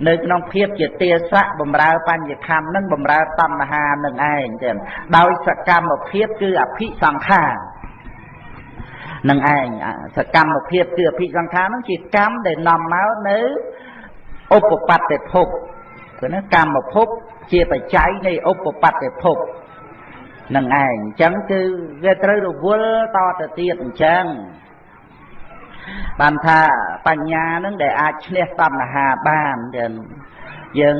នៅក្នុងភាពជាទាសៈបំរើបញ្ញខណ្ឌនឹងបំរើតណ្ហានឹងឯងទៀតដោយសកម្មភាពគឺអភិសង្ខារនឹងឯងសកម្មភាពគឺអភិសង្ខារនឹងជាកម្មដែលនាំមកនៅឧបបត្តិភពគឺណាកម្មភពជាបច្ច័យនៃឧបបត្តិភពនឹងឯងអញ្ចឹងគឺវាត្រូវរវល់តទៅទៀតអញ្ចឹងបានថាបញ្ញានឹងដែលអាចឈ្នះតណ្ហាបានយើង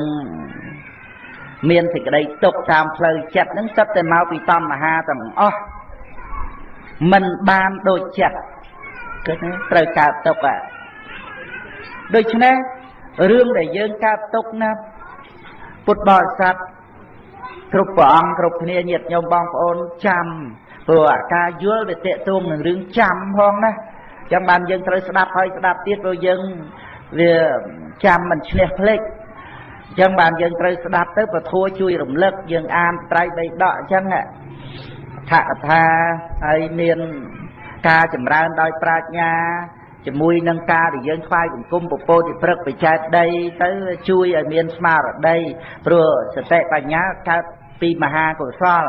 មានសេចក្តីទុកតាមផ្លូវចិត្តនឹងសិតតែមកពីតណ្ហាទាំងអស់មិនបានដូចចិត្តគឺត្រូវកើតទុកដូច្នេះរឿងដែលយើងកើតទុកណាពុទ្ធបរិស័ទគ្រប់ព្រះអង្គគ្រប់គ្នាញាតិញោមបងប្អូនចាំព្រោះការយល់វាតេតួងនឹងរឿងចាំផងណាចឹងបានយើងត្រូវស្ដាប់ហើយស្ដាប់ទៀតព្រោះយើងវាចាំមិនឈ្នះភ្លេចអញ្ចឹងបានយើងត្រូវស្ដាប់ទៅពធជួយរំលឹកយើងអានត្រៃបីដកអញ្ចឹងថាកថាហើយមានការចម្រើនដោយប្រាជ្ញាជាមួយនឹងការដែលយើងថ្វាយបង្គំពពោធិព្រឹកបច្ចេតដីទៅជួយឲ្យមានស្មារតីព្រោះសតិបញ្ញាកើតពីមហាកុសល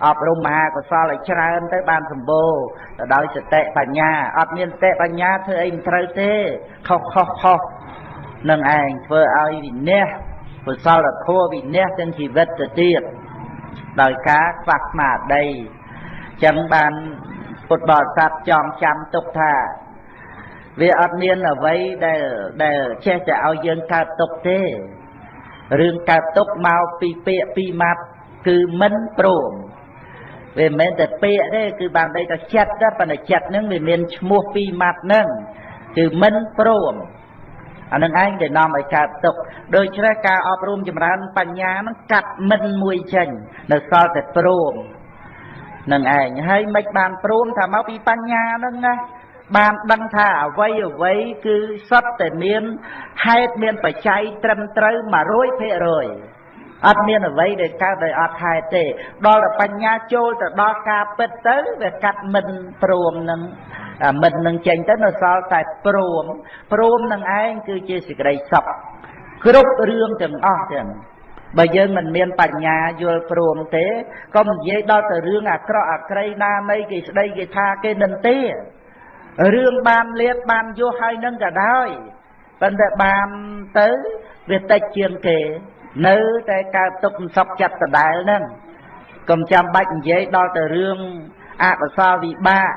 អប់រំមហាកុសលឲ្យច្រើនទៅបានសម្បូរទៅដោយសតិបញ្ញាអត់មានសតិបញ្ញាធ្វើអីមិនត្រូវទេខុសខុសខុសនឹងឯងធ្វើឲ្យវិន័យកុសលធម៌វិន័យទាំងជីវិតទៅទៀតដោយការខ្វះស្មារតីចឹងបានពុទ្ធបរិស័ទចងចាំទុកថាវាអត់មានអ្វីដែលចេះតែឲ្យយើងកើតទុកទេរឿងកើតទុកមកពីពាក្យពីរម៉ាត់គឺមិនព្រមវាមិនមែនតែពាក្យទេគឺបានដីថាចិត្តដែរប៉ុន្តែចិត្តហ្នឹងវាមានឈ្មោះពីរម៉ាត់ហ្នឹងគឺមិនព្រមអានឹងឯងដែលនាំឲ្យកើតទុកដូច្នេះការអប់រំចម្រើនបញ្ញាហ្នឹងកាត់មិនមួយចេញនៅសល់តែព្រមនឹងឯងហើយមិនបានព្រមថាមកពីបញ្ញាហ្នឹងណាបានដឹងថាអ្វីអ្វីគឺសុទ្ធតែមានហេតុមានបច្ច័យត្រឹមត្រូវ100%អត់មានអ្វីដែលកើតដោយអត់ហេតុទេដល់តែបញ្ញាចូលទៅដល់ការពិតទៅវាកាត់មិនព្រមនឹងមិននឹងចេញទៅនៅសល់តែព្រមព្រមនឹងឯងគឺជាសេចក្តីសុខគ្រប់រឿងទាំងអស់ទាំងបើយើងមិនមានបញ្ញាយល់ព្រមទេកុំនិយាយដល់ទៅរឿងអាក្រក់អាក្រីណានៃគេស្ដីគេថាគេនឹងទេរឿងបានលៀបបានយោហើយនឹងក៏ដោយប៉ុន្តែបានទៅវាតិចជាងគេនៅតែកើតទុកមិនសុខចិត្តដដែលហ្នឹងកុំចាំបាច់និយាយដល់ទៅរឿងអកុសលវិបាក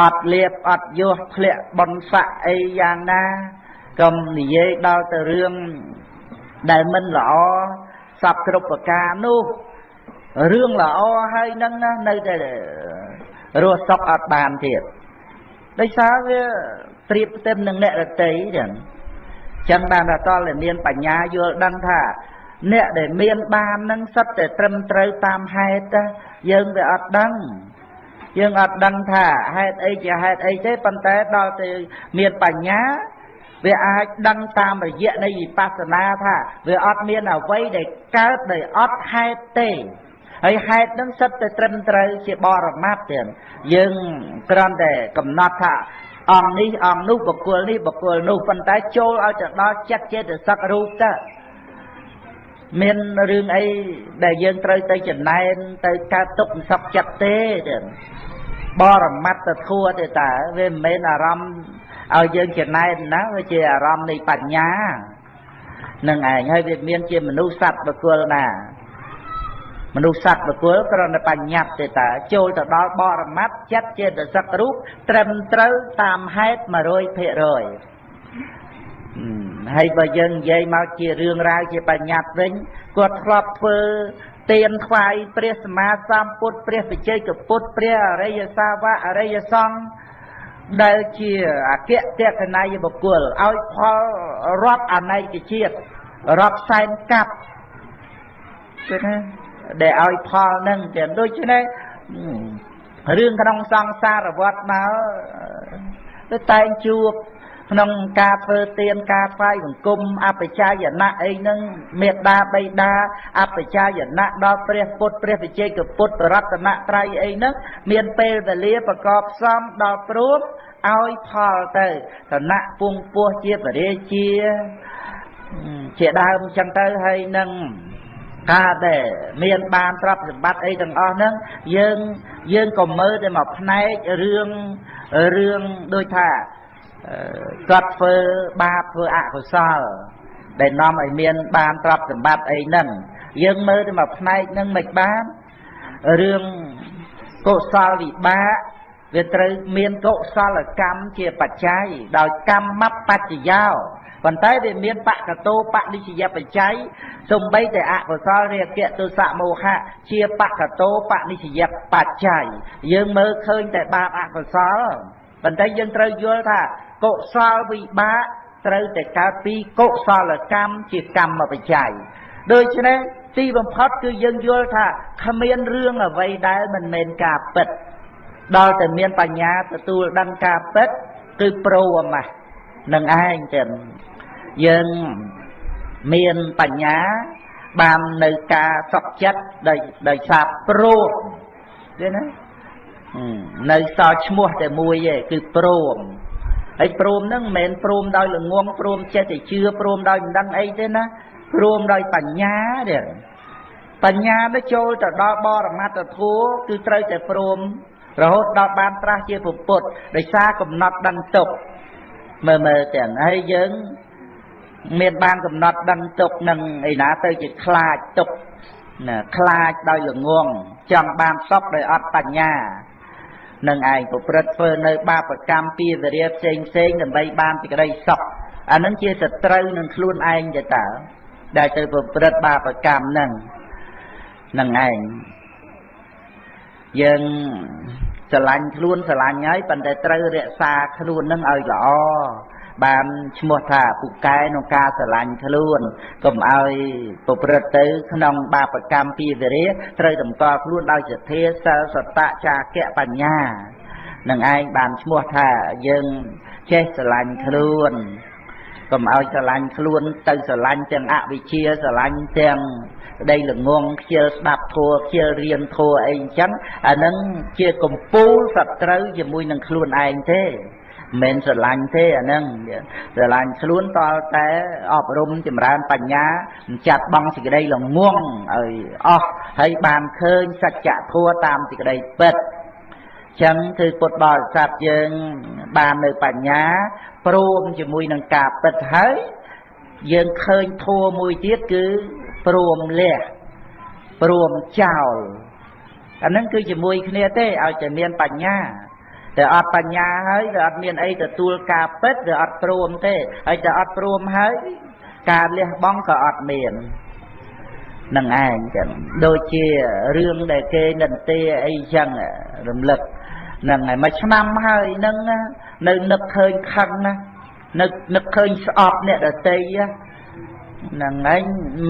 អត់លៀបអត់យោធ្លាក់បុណ្យស័ក្តិអីយ៉ាងណាកុំនិយាយដល់ទៅរឿងដែលមិនល្អសពគ្រប់ប្រការនោះរឿងល្អហើយនឹងណានៅតែរស់សុខអត់បានទៀតដោយសារវាប្រៀបផ្ទឹមនឹងអ្នករតីចឹងចឹងបានថាតលតែមានបញ្ញាយល់ដឹងថាអ្នកដែលមានបាននឹងសុទ្ធតែត្រឹមត្រូវតាមហេតុយើងវាអត់ដឹងយើងអត់ដឹងថាហេតុអីជាហេតុអីទេប៉ុន្តែដល់ទៅមានបញ្ញាវាអាចដឹងតាមរយៈនៃវិបស្សនាថាវាអត់មានអ្វីដែលកើតដោយអត់ហេតុទេហើយហេតុនឹងសិតតែត្រឹមត្រូវជាបរមត្តទៀតយើងគ្រាន់តែកំណត់ថាអង្គនេះអង្គនោះបុគ្គលនេះបុគ្គលនោះប៉ុន្តែចូលឲ្យទៅដល់ចិត្តចេតសិករូបទៅមានរឿងអីដែលយើងត្រូវទៅចំណែនទៅកើតទុកមិនសុខចិត្តទេទៀតបរមត្តធัวទេតើវាមិនមែនអារម្មណ៍ឲ្យយើងចំណែនណាវាជាអារម្មណ៍នៃបញ្ញានឹងឯងហើយវាមានជាមនុស្សសត្វបុគ្គលណាមនុស្សសត្វបុគ្គលគ្រាន់តែបញ្ញត្តិទេតើចូលទៅដល់បរមត្តចិត្តចេតសិករូបត្រឹមត្រូវតាមហេតុ100%ហើយបើយើងនិយាយមកជារឿងរ៉ាវជាបញ្ញត្តិវិញគាត់ធ្លាប់ធ្វើទានថ្វាយព្រះសម្មាសម្ពុទ្ធព្រះបច្ចេកពុទ្ធព្រះអរិយសាវកអរិយសង្ឃដែលជាអគ្គតេកណយបុគ្គលឲ្យផលរាប់អនេកជាតិរាប់សែនកាប់គឺណា ដែលឲ្យផលនឹងចឹងដូច្នេះរឿងក្នុងសង្សារវដ្តមកទៅតែងជួបក្នុងការធ្វើទានការថ្វាយបង្គំអបិច្ចាយណៈអីហ្នឹងមេត្តាបិតាអបិច្ចាយណៈដល់ព្រះពុទ្ធព្រះវិជ័យកពុទ្ធរតនត្រ័យអីហ្នឹងមានពេលវេលាប្រកបផ្សំដល់ព្រមឲ្យផលទៅឋានៈពងពោះជាពរាជាជាដើមចឹងទៅហើយនឹងការដែលមានបានទ្រព្យសម្បត្តិអីទាំងអស់ហ្នឹងយើងក៏មើលតែមកផ្នែករឿងរឿងដូចថាគាត់ធ្វើបាបធ្វើអកុសលដែលនាំឲ្យមានបានទ្រព្យសម្បត្តិអីហ្នឹងយើងមើលតែមកផ្នែកហ្នឹងមិនបានរឿងកុសលវិបាកវាត្រូវមានកុសលកម្មជាបច្ច័យដោយកម្មបច្ចយោប៉ុន្តែវាមានបកតោបនិស្សយបច្ច័យសំបីតែអកុសលរាគៈទោសៈមោហៈជាបកតោបនិស្សយបច្ច័យយើងមើលឃើញតែបាបអកុសលប៉ុន្តែយើងត្រូវយល់ថាកុសលវិបាកត្រូវតែកើតពីកុសលកម្មជាកម្មបច្ច័យដូច្នេះទីបំផុតគឺយើងយល់ថាគ្មានរឿងអ្វីដែលមិនមែនការពិតដល់តែមានបញ្ញាទទួលដឹងការពិតគឺព្រមនឹងឯងចឹងយើងមានបញ្ញាបាននៅការសុខចិត្តដោយសារព្រមទេណានៅសល់ឈ្មោះតែមួយទេគឺព្រមហើយព្រមហ្នឹងមិនមែនព្រមដោយល្ងងព្រមចេះតែជឿព្រមដោយមិនដឹងអីទេណាព្រមដោយបញ្ញាទេបញ្ញានេះចូលទៅដល់បរមត្តធម៌គឺត្រូវតែព្រមរហូតដល់បានត្រាស់ជាពុទ្ធដោយសារកំណត់ដឹងទុកមើលមើលទាំងហើយយើងមានបានកំណត់ដឹងទុកនឹងឯណាទៅជាខ្លាចទុកណាខ្លាចដោយល្ងងចង់បានសុខដោយអត់បញ្ញានឹងឯងប្រព្រឹត្តធ្វើនៅបាបកម្មពីវរាផ្សេងផ្សេងដើម្បីបានសេចក្តីសុខអានឹងជាសត្រូវនឹងខ្លួនឯងទៅតើដែលទៅប្រព្រឹត្តបាបកម្មហ្នឹងនឹងឯងយើងស្រឡាញ់ខ្លួនស្រឡាញ់ហើយប៉ុន្តែត្រូវរក្សាខ្លួននឹងឲ្យល្អបានឈ្មោះថាពូកែក្នុងការស្រឡាញ់ខ្លួនកុំឲ្យប្រព្រឹត្តទៅក្នុងបាបកម្មពីវរាត្រូវតម្កល់ខ្លួនដោយសទ្ធាសិលសតៈចាគៈបញ្ញានឹងឯងបានឈ្មោះថាយើងចេះស្រឡាញ់ខ្លួនកុំឲ្យស្រឡាញ់ខ្លួនទៅស្រឡាញ់ទាំងអវិជ្ជាស្រឡាញ់ទាំងក្តីល្ងងខ្ជិលស្ដាប់ធម៌ខ្ជិលរៀនធម៌អីអញ្ចឹងអានឹងជាកំពូលសត្រូវជាមួយនឹងខ្លួនឯងទេមិនស្រឡាញ់ទេអាហ្នឹងស្រឡាញ់ខ្លួនតលតែអប់រំចម្រើនបញ្ញាចាត់បងសេចក្តីល្ងងឲ្យអស់ហើយបានឃើញសច្ចធម៌តាមសេចក្តីពិតចឹងគឺពុទ្ធបរិស័ទយើងបាននៅបញ្ញាព្រមជាមួយនឹងការពិតហើយយើងឃើញធម៌មួយទៀតគឺព្រមលះព្រមចោលអាហ្នឹងគឺជាមួយគ្នាទេឲ្យតែមានបញ្ញាតែអត់បញ្ញាហើយវាអត់មានអីទទួលការពិតវាអត់ព្រមទេហើយតែអត់ព្រមហើយការលះបង់ក៏អត់មាននឹងឯងចឹងដូចជារឿងដែលគេនិន្ទាអីចឹងរំលឹកហ្នឹងហើយមួយឆ្នាំហើយហ្នឹងនៅនឹកឃើញខឹងណានឹកនឹកឃើញស្អប់អ្នកដទៃហ្នឹងឯង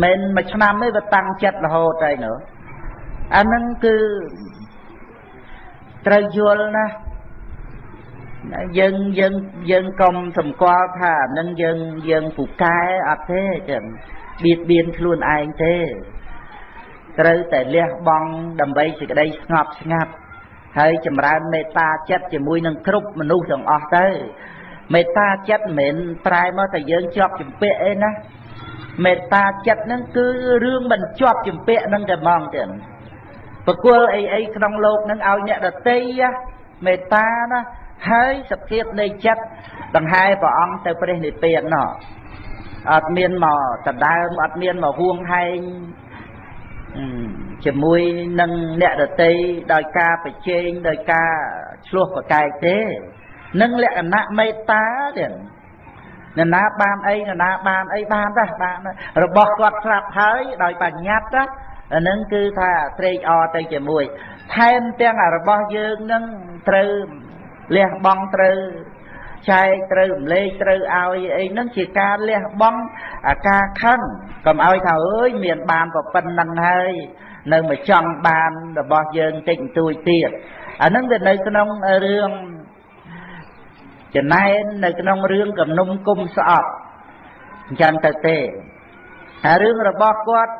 មិនមួយឆ្នាំទេវាតាំងចិត្តរហូតហើយនោះអាហ្នឹងគឺត្រូវយល់ណាយើងយើងយើងកុំសម្គាល់ថានឹងយើងយើងពូកែអត់ទេចឹងបៀតបៀនខ្លួនឯងទេត្រូវតែលះបង់ដើម្បីសេចក្តីស្ងប់ស្ងាត់ហើយចម្រើនមេត្តាចិត្តជាមួយនឹងគ្រប់មនុស្សទាំងអស់ទៅមេត្តាចិត្តមិនមែនប្រែមកតែយើងជាប់ជំពាក់អីណាមេត្តាចិត្តហ្នឹងគឺរឿងមិនជាប់ជំពាក់ហ្នឹងតែហ្មងទៀតបកគលអីអីក្នុងលោកហ្នឹងឲ្យអ្នកដទៃមេត្តាណាហើយសភាពនៃចិត្តដង្ហែព្រះអង្គទៅព្រះនិព្វានណោះអត់មានមកដដើមអត់មានមកហួងហែងជាមួយនឹងអ្នកដទៃដោយការប្រជែងដោយការឆ្លោះប្រកែកទេនឹងលក្ខណៈមេត្តាទៀតនរណាបានអីនរណាបានអីបានដែរបានរបស់គាត់ស្រាប់ហើយដោយបញ្ញត្តិណាអានឹងគឺថាត្រេកអរទៅជាមួយថែមទាំងរបស់យើងនឹងត្រូវលះបង់ត្រូវចែកត្រូវរំលែកត្រូវឲ្យអីហ្នឹងជាការលះបង់អាការខឹងកុំឲ្យថាអើយមានបានប៉ុណ្ណឹងហើយ នៅមកចង់បានរបស់យើងតិចបន្តួចទៀតអានឹងវានៅក្នុងរឿងចំណែននៅក្នុងរឿងគំនុំគុំស្អប់អញ្ចឹងទៅទេអារឿងរបស់គាត់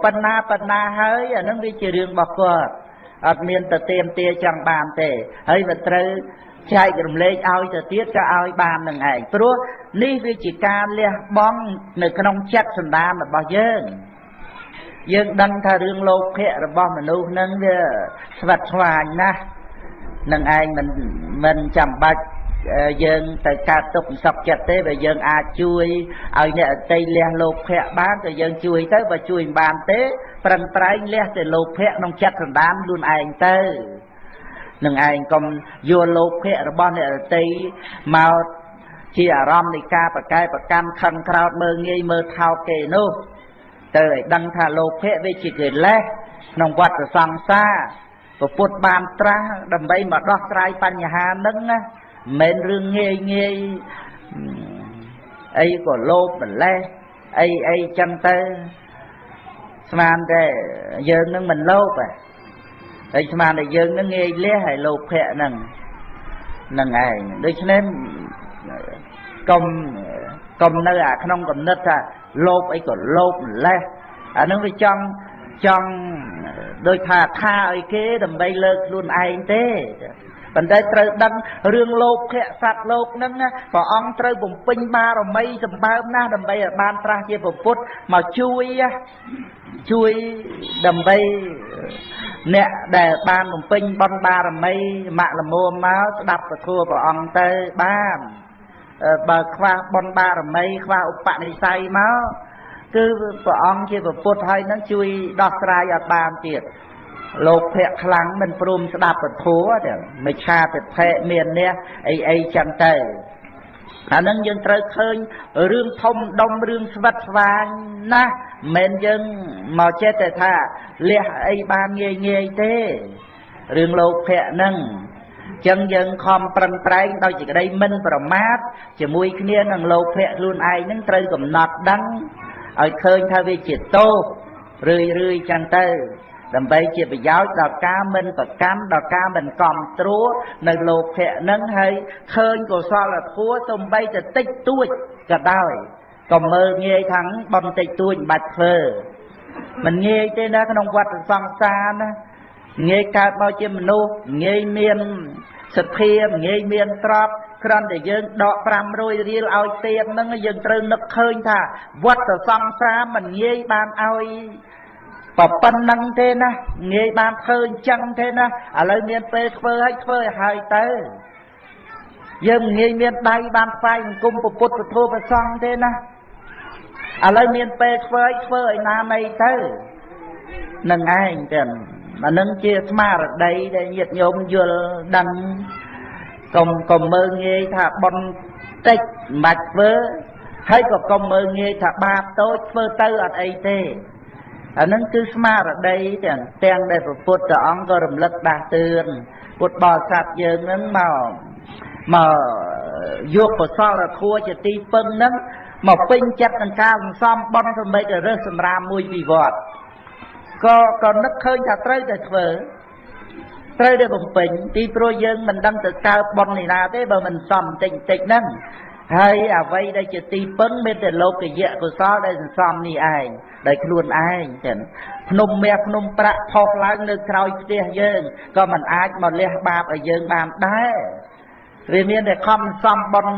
ប៉ុណ្ណាប៉ុណ្ណាហើយអានឹងវាជារឿងរបស់គាត់អត់មានទៅទៀមទាចង់បានទេហើយវាត្រូវចែករំលែកឲ្យទៅទៀតក៏ឲ្យបាននឹងឯងព្រោះនេះវាជាការលះបង់នៅក្នុងចិត្តសន្តានរបស់យើងយើងដឹងថារឿងលោភៈរបស់មនុស្សនឹងវាស្វិតស្វាញណាស់នឹងឯងមិនចាំបាច់យើងទៅកើតទុកសក់ចិត្តទេបើយើងអាចជួយឲ្យអ្នកអតីលះលោភៈបានក៏យើងជួយទៅបើជួយមិនបានទេប្រឹងប្រែងលះតែលោភៈក្នុងចិត្តសន្តានខ្លួនឯងទៅនឹងឯងកុំយកលោភៈរបស់អ្នកអតីមកជាអារម្មណ៍នៃការប្រកែប្រកាន់ខឹងក្រោតមើលងាយមើលថោកគេនោះទៅឲ្យដឹងថាលោភៈវាជាកិលេសក្នុងវដ្តសង្សារពុទ្ធបានត្រាស់ដើម្បីមកដោះស្រាយបញ្ហាហ្នឹងណាមិនមែនរឿងងាយងាយអីក៏លោភម្លេះអីអីចឹងទៅស្មានតែយើងនឹងមិនលោភហើយស្មានតែយើងនឹងងាយលះហើយលោភៈហ្នឹងនឹងឯងដូច្នេះកុំនៅអាក្នុងគំនិតថាលោភអីក៏លោភម្លេះអានឹងវាចង់ដូចថាឲ្យគេដើម្បីលើកខ្លួនឯងទេប៉ុន្តែត្រូវដឹងរឿងលោភៈសត្វលោកហ្នឹងណាព្រះអង្គត្រូវបំពេញបារមីសម្បើមណាស់ដើម្បីឲ្យបានត្រាស់ជាពុទ្ធមកជួយដើម្បីអ្នកដែលបានបំពេញបុណ្យបារមីមគ្គលមួមកស្ដាប់ពធព្រះអង្គទៅបានបើខ្វះបុណ្យបារមីខ្វះឧបនិស្ស័យមកគឺព្រះអង្គជាពុទ្ធហើយនឹងជួយដោះស្រាយឲ្យបានទៀតលោភៈខ្លាំងមិនព្រមស្ដាប់ពធទេមិច្ឆាទិដ្ឋិមាននេះអីអីចឹងទៅអានឹងយើងត្រូវឃើញរឿងធំដុំរឿងស្វិតស្វាញណាស់មិនមែនយើងមកចេះតែថាលះអីបានងាយងាយទេរឿងលោភៈហ្នឹងចឹងយើងខំប្រឹងប្រែងដោយសេចក្តីមិនប្រមាទជាមួយគ្នានឹងលោភៈខ្លួនឯងហ្នឹងត្រូវកំណត់ដឹងឲ្យឃើញថាវាជាទោសរឿយរឿយចឹងទៅដើម្បីជាប្រយោជន៍ដល់ការមិនប្រកាន់ដល់ការមិនកំត្រួនៅលោភៈនឹងហើយឃើញកុសលធម៌សំបីតែតិចតួចក៏ដោយកុំមើលងាយថាងបំតិចតួចមិនបាច់ធ្វើមិនងាយទេណាក្នុងវដ្តសង្សារណាងាយកើតមកជាមនុស្សងាយមានសទ្ធាងាយមានទ្រព្យគ្រាន់តែយើងដក500រៀលឲ្យទៀតហ្នឹងយើងត្រូវនឹកឃើញថាវដ្តសង្សារមិនងាយបានឲ្យប៉ុណ្ណឹងទេណាងាយបានធ្វើអញ្ចឹងទេណាឥឡូវមានពេលធ្វើឲ្យធ្វើឲ្យហើយទៅយើងងាយមានដៃបានថ្វាយបង្គំពុទ្ធពធព្រះសង្ឃទេណាឥឡូវមានពេលធ្វើឲ្យធ្វើឲ្យណាណីទៅនឹងឯងចឹងអានឹងជាស្មារតីដែលញាតិញោមយល់ដឹងកុំមើលងាយថាបុណ្យតិចមិនបាច់ធ្វើហើយក៏កុំមើលងាយថាបាបតូចធ្វើទៅអត់អីទេអានឹងគឺស្មារតីទាំងដែលព្រះពុទ្ធអង្គក៏រំលឹកដាស់តឿនពុទ្ធបរិស័ទយើងនឹងមកយកកុសលធម៌ជាទីពឹងនឹងមកពេញចិត្តនឹងការសន្សំបុណ្យសម្បត្តិរើសសម្រាមមួយវិវត្តក៏នឹកឃើញថាត្រូវតែធ្វើត្រូវតែបំពេញទីព្រោះយើងមិនដឹងទៅកើតបុណ្យនេះណាទេបើមិនសំតិចតិចហ្នឹងហើយអ្វីដែលជាទីពឹងមានតែលោកយៈកុសលដែលសន្សំនេះឯងដោយខ្លួនឯងចឹងភ្នំមាសភ្នំប្រាក់ផុសឡើងនៅក្រោយផ្ទះយើងក៏មិនអាចមកលះបាបឲ្យយើងបានដែរវាមានតែខំសំបុណ្យ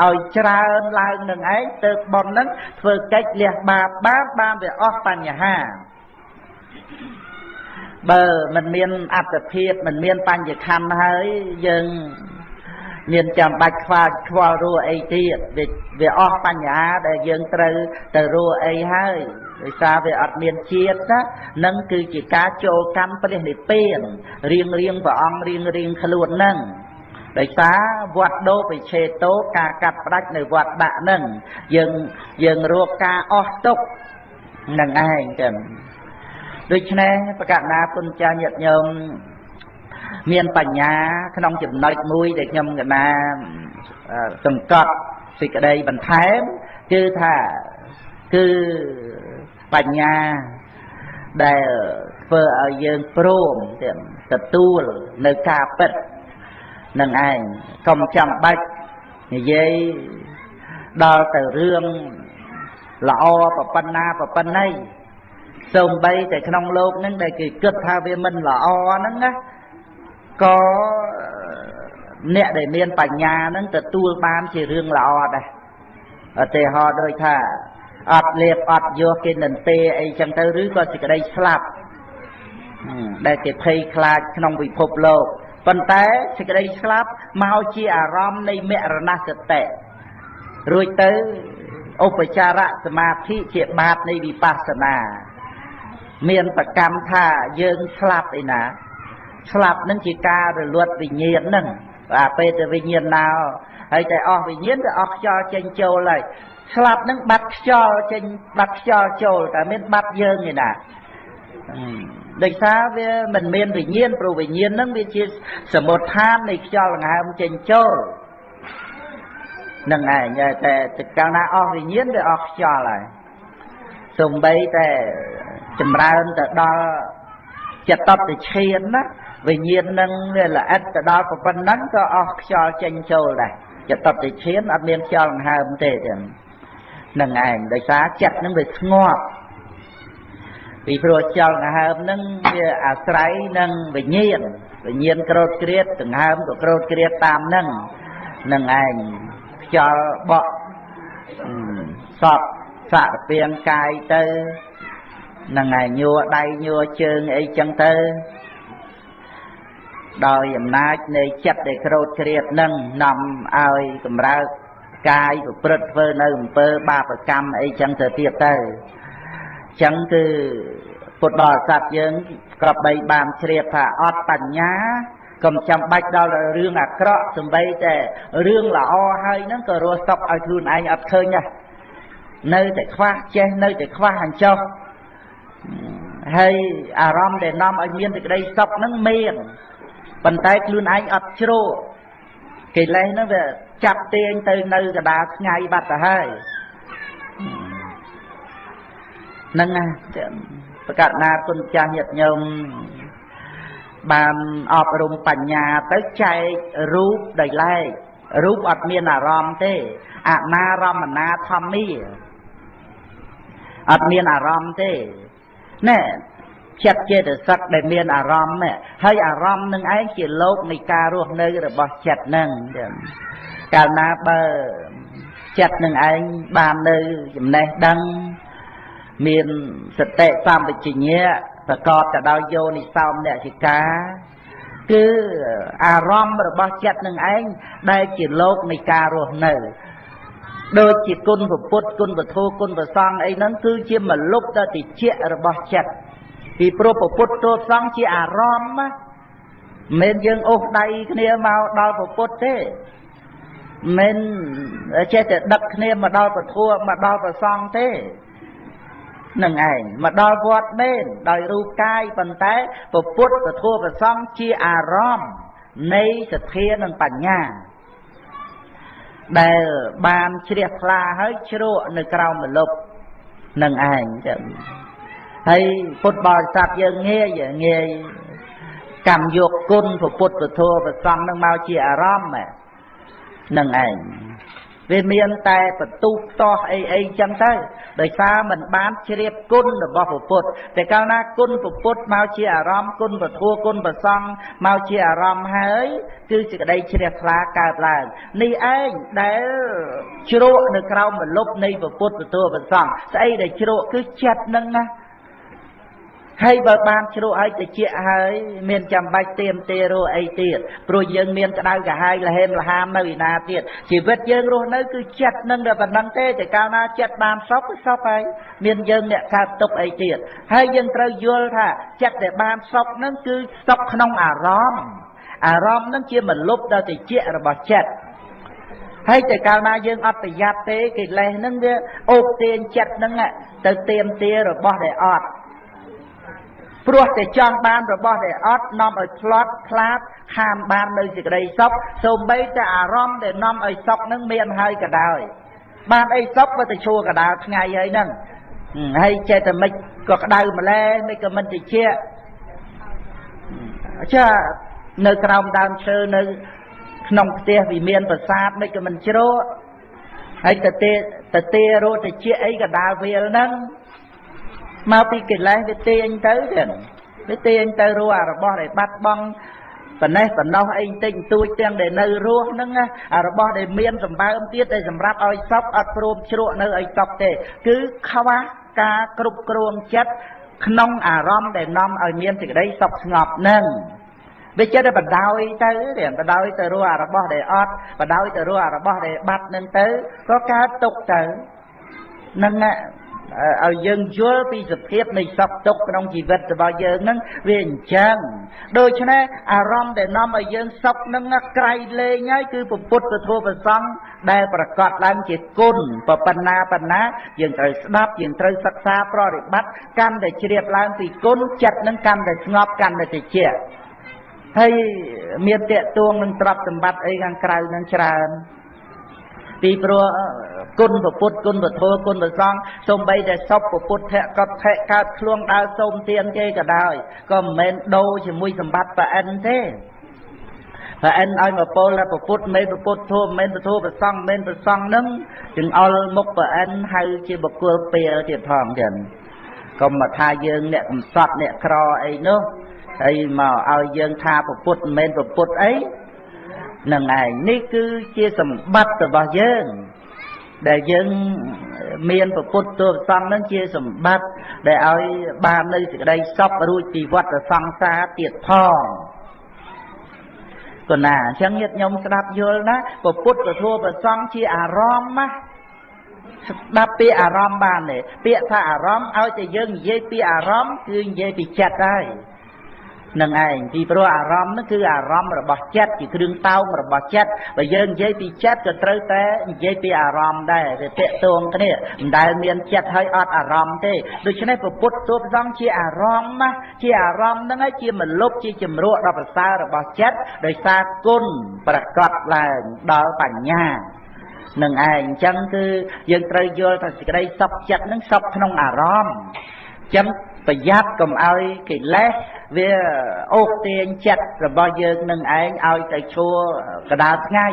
ឲ្យច្រើនឡើងនឹងឯងទៅបុណ្យហ្នឹងធ្វើកិច្ចលះបាបបានវាអស់បញ្ហាបើមិនមានអត្តភាពមិនមានបញ្ញខណ្ឌហើយយើងមានចាំបាច់ខ្វល់រੂអីទៀតវាអស់បញ្ហាដែលយើងត្រូវទៅរੂអីហើយដោយសារវាអត់មានជាតិណានឹងគឺជាការចូលកម្មព្រះនិព្វានរៀងរៀងព្រះអង្គរៀងរៀងខ្លួននឹងដោយសារវត្តដូបិឆេតោការកាត់ផ្ដាច់នៅវត្តដាក់នឹងយើងរកការអស់ទុកនឹងឯងចឹងដូច្នេះប្រកាសណាគុណចាស់ញាតិញោមមានបញ្ញាក្នុងចំណុចមួយដែលខ្ញុំកណាសង្កត់សេចក្តីបន្ថែមគឺថាគឺបញ្ញាដែល ធ្វើឲ្យយើងព្រមទាំងទទួលនៅការពិតនឹងឯងកុំចាំបាច់និយាយដល់ទៅរឿងល្អប្រប៉ុណ្ណាប្រប៉ុណ្ណីសូម្បីតែក្នុងលោកហ្នឹងដែលគេគិតថាវាមិនល្អហ្នឹងណាក៏អ្នកដែលមានបញ្ញាហ្នឹងទទួលបានជារឿងល្អដែរឧទាហរណ៍ដូចថាអត់លៀបអត់យកគេនិន្ទាអីចឹងទៅឬក៏សេចក្តីស្លាប់ដែលគេភ័យខ្លាចក្នុងពិភពលោកប៉ុន្តែសេចក្តីស្លាប់មកជាអារម្មណ៍នៃមរណសតិរួចទៅឧបចារសមាធិជាបាតនៃវិបស្សនាមានប្រកម្មថាយើងស្លាប់ឯណាស្លាប់នឹងជាការរលត់វិញ្ញាណនឹងអាពេលទៅវិញ្ញាណណោហើយតែអស់វិញ្ញាណទៅអស់ខ្យល់ចេញចូលហើយស្លាប់នឹងបាត់ខ្យល់ចេញបាត់ខ្យល់ចូលតែមានបាត់យើងឯណាដោយសារវាមិនមានវិញ្ញាណព្រោះវិញ្ញាណនឹងវាជាសមុទ្ឋាននៃខ្យល់ដង្ហើមចេញចូលនឹងឯងតែកាលណាអស់វិញ្ញាណវាអស់ខ្យល់ហើយសំបីតែចម្រើនទៅដល់ចតតិឈានណាវិញ្ញាណនឹងវាល្អិតទៅដល់ប៉ុណ្ណឹងក៏អស់ខ្យល់ចេញចូលដែរចតតិឈានអត់មានខ្យល់ដង្ហើមទេទាំងនឹងឯងដោយសារចិត្តនឹងវាស្ងប់ពីព្រោះខ្យល់ដង្ហើមនឹងវាអាស្រ័យនឹងវិញ្ញាណវិញ្ញាណក្រោតក្រៀតដង្ហើមក៏ក្រោតក្រៀតតាមនឹងនឹងឯងខ្យល់បក់សពសារពាង្គកាយទៅនឹងឯងញួរដៃញួរជើងអីចឹងទៅដោយអំណាចនៃចិត្តដែលក្រោតក្រៀតនឹងនាំឲ្យកម្រើកកាយប្រព្រឹត្តធ្វើនៅអំពើបាបកម្មអីចឹងទៅទៀតទៅចឹងគឺពុទ្ធបរិស័ទយើងក្របីបានជ្រាបថាអត់បញ្ញាកុំចាំបាច់ដល់រឿងអាក្រក់សំបីតែរឿងល្អហើយហ្នឹងក៏រស់សុខឲ្យខ្លួនឯងអត់ឃើញដែរនៅតែខ្វះចេះនៅតែខ្វះអញ្ចោះហើយអារម្មណ៍ដែលនាំឲ្យមានសេចក្តីសុខហ្នឹងមានប៉ុន្តែខ្លួនឯងអត់ជ្រោកកិលេសហ្នឹងវាចាប់ទាញទៅនៅកណ្ដាលថ្ងៃបាត់ទៅហើយហ្នឹងណាប្រកាសណាគុណចាស់ញាតិញោមបានអប់រំបញ្ញាទៅចែករូបដោយឡែករូបអត់មានអារម្មណ៍ទេអនារមណាធម្មាអត់មានអារម្មណ៍ទេណែចិត្តចេតសិកដែលមានអារម្មណ៍ហើយអារម្មណ៍នឹងឯងជាលោកនៃការរស់នៅរបស់ចិត្តនឹងកាលណាបើចិត្តនឹងឯងបាននៅចំណេះដឹងមានសតិសម្បជញ្ញៈប្រកបទៅដោយយោនិសោមនសិកាគឺអារម្មណ៍របស់ចិត្តនឹងឯងដែលជាលោកនៃការរស់នៅដូចជាគុណពុទ្ធគុណពធគុណព្រះសង្ឃអីហ្នឹងគឺជាមលុបតតិចរបស់ចិត្តពីព្រោះពុទ្ធទោសង្ឃជាអារម្មណ៍មិនយើងអូសដៃគ្នាមកដល់ពុទ្ធទេមិនចេះតែដឹកគ្នាមកដល់ពធមកដល់ព្រះសង្ឃទេនឹងឯងមកដល់វត្តមែនដោយរូបកាយប៉ុន្តែពុទ្ធពធព្រះសង្ឃជាអារម្មណ៍នៃសទ្ធានិងបញ្ញាដែលបានជ្រះថ្លាហើយជ្រក់នៅក្រោមម្លប់នឹងឯងចឹងហើយពុទ្ធបរិស័ទយើងងាយងាយកម្មយកគុណពុទ្ធពធព្រះសង្ឃនឹងមកជាអារម្មណ៍នឹងឯងវាមានតែបន្ទុះផ្ទាស់អីអីចឹងទៅដោយសារមិនបានជ្រាបគុណរបស់ពុទ្ធតែកាលណាគុណពុទ្ធមកជាអារម្មណ៍គុណពធគុណព្រះសង្ឃមកជាអារម្មណ៍ហើយគឺសេចក្តីជ្រះថ្លាកើតឡើងនេះឯងដែលជ្រក់នៅក្រោមម្លប់នៃពុទ្ធពធព្រះសង្ឃស្អីដែលជ្រក់គឺចិត្តនឹងណាហើយបើបានជ្រក់ឲ្យតិចហើយមានចាំបាច់ទៀមទារស់អីទៀតព្រោះយើងមានក្តៅក្រហាយលហេមលហាមនៅឯណាទៀតជីវិតយើងរស់នៅគឺចិត្តនឹងតែប៉ុណ្្នឹងទេតែកាលណាចិត្តបានសុខគឺសុខហើយមានយើងអ្នកកើតទុកអីទៀតហើយយើងត្រូវយល់ថាចិត្តដែលបានសុខនឹងគឺសុខក្នុងអារម្មណ៍អារម្មណ៍នឹងជាមលុបដល់តិចរបស់ចិត្តហើយតែកាលណាយើងអត់ប្រយ័ត្នទេកិលេសនឹងវាអូបទាញចិត្តនឹងទៅទៀមទារបស់ដែលអត់ព្រោះតែចង់បានរបស់ដែលអត់នាំឲ្យផ្្លាត់ខ្លាតខានបាននៅសេចក្តីសុខសូម្បីតែអារម្មណ៍ដែលនាំឲ្យសុខនឹងមានហើយក៏ដោយបានអីសុខបើទៅឈួរកដាលថ្ងៃហើយហ្នឹងហើយចេះតែមិនក៏ក្តៅម្លែមិនក៏មិនតិច ចានៅក្រោមដើមឈើនៅក្នុងផ្ទះវិមានប្រាសាទមិនក៏មិនជ្រក់ហើយទៅទេទៅទេរត់ទៅជាអីកដាលវាលហ្នឹងមកពីកិលេសវាទាញទៅទៀតវាទាញទៅរੂអារបស់ដែលបាត់បង់ប៉ុណ្ណេះប៉ុណ្ណោះអីបន្តិចបន្តួចទាំងដែលនៅរស់ហ្នឹងអារបស់ដែលមានសម្បើមទៀតដែលសម្រាប់ឲ្យសុខអត់ព្រមជ្រក់នៅឲ្យសុខទេគឺខ្វះការគ្រប់គ្រងចិត្តក្នុងអារម្មណ៍ដែលនាំឲ្យមានសេចក្តីសុខស្ងប់ហ្នឹងវាចិត្តតែបដោយទៅបដោយទៅរੂអារបស់ដែលអត់បដោយទៅរੂអារបស់ដែលបាត់នឹងទៅក៏កើតទុកទៅនឹងឲ្យយើងយល់ពីសភាពនៃសុខទុក្ខក្នុងជីវិតរបស់យើងហ្នឹងវាអញ្ចឹងដូច្នេះអារម្មណ៍ដែលនាំឲ្យយើងសុខហ្នឹងក្រៃលែងហើយគឺពុទ្ធពធប្រសង្ឃដែលប្រកាសឡើងជាគុណប៉ុណ្ណាប៉ុណ្ណាយើងត្រូវស្ដាប់យើងត្រូវសិក្សាប្រតិបត្តិកាន់តែជ្រាបឡើងពីគុណចិត្តហ្នឹងកាន់តែស្ងប់កាន់តែត្រជាក់ហើយមានតេតួងនឹងទ្រព្យសម្បត្តិអីខាងក្រៅនឹងច្រើនពីព្រោះគុណពុទ្ធគុណពធគុណប្រសង្ឃសូម្បីតែសពពុទ្ធកតថៈកើតឃ្លួងដើរសូមទានគេក៏ដោយក៏មិនមែនដូរជាមួយសម្បត្តិប្រអិនទេប្រអិនឲ្យមកពោលថាពុទ្ធមិនពុទ្ធធម៌មិនពធប្រសង្ឃមិនប្រសង្ឃនឹងចង្អុលមុខប្រអិនហៅជាបុគ្គលពេលទៀតផងចឹងកុំមកថាយើងអ្នកកំសត់អ្នកក្រអីនោះហើយមកឲ្យយើងថាពុទ្ធមិនមែនពុទ្ធអីនឹងឯងនេះគឺជាសម្បត្តិរបស់យើងដែលយើងមានពុទ្ធទូសង្ឃនឹងជាសម្បត្តិដែលឲ្យបាននៅសេចក្តីសុខរួចពីវដ្តសង្សារទៀតផងកណាអញ្ចឹងញាតិញោមស្ដាប់យល់ណាពុទ្ធពធប្រសង្ឃជាអារម្មណ៍ណាស្ដាប់ពីអារម្មណ៍បានទេពាក្យថាអារម្មណ៍ឲ្យតែយើងនិយាយពីអារម្មណ៍គឺនិយាយពីចិត្តហើយនឹងឯងពីព្រោះអារម្មណ៍ហ្នឹងគឺអារម្មណ៍របស់ចិត្តជាគ្រឿងតោងរបស់ចិត្តបើយើងនិយាយពីចិត្តក៏ត្រូវតែនិយាយពីអារម្មណ៍ដែរវាទាក់ទងគ្នាមិនដែលមានចិត្តហើយអត់អារម្មណ៍ទេដូច្នេះពុទ្ធទូប្រសង្ឃជាអារម្មណ៍ណាជាអារម្មណ៍ហ្នឹងឯងជាមលុបជាជំរកដ៏ប្រសើររបស់ចិត្តដោយសារគុណប្រកបឡើងដល់បញ្ញានឹងឯងអញ្ចឹងគឺយើងត្រូវយល់ថាសេចក្តីសុខចិត្តហ្នឹងសុខក្នុងអារម្មណ៍អញ្ចឹងប្រយ័ត្នកុំឲ្យកិលេសវាអូសទាញចិត្តរបស់យើងនឹងឯងឲ្យទៅឈួរកដាលថ្ងៃ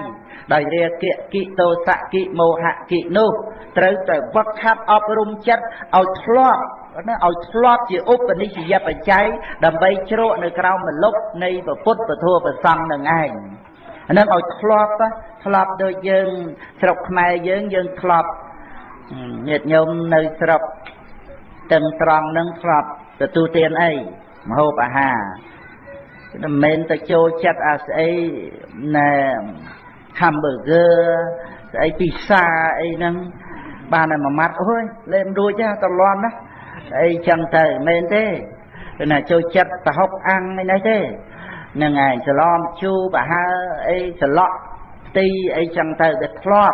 ដោយរាគៈគិទោសៈគិមោហៈគិនោះត្រូវតែវឹកហាត់អប់រំចិត្តឲ្យធ្លាប់ណាឲ្យធ្លាប់ជាឧបនិស្សយបច្ច័យដើម្បីជ្រកនៅក្រោមម្លប់នៃពុទ្ធពធប្រសង្ឃនឹងឯងអានឹងឲ្យធ្លាប់ធ្លាប់ដូចយើងស្រុកខ្មែរយើងយើងធ្លាប់ញាតិញោមនៅស្រុកទឹងត្រង់នឹងធ្លាប់ទទួលទានអីម្ហូបអាហារមិនមែនទៅចូលចិត្តអាស្អីណែ hamburger ស្អីពិសាអីហ្នឹងបានតែមួយម៉ាត់អូយលេមរួចទេតលន់ណាអីចឹងទៅមិនមែនទេគឺណាចូលចិត្តប្រហុកអាំងអីនេះទេហ្នឹងឯងសឡំជូរប្រហើអីសឡក់ផ្ទីអីចឹងទៅវាធ្លា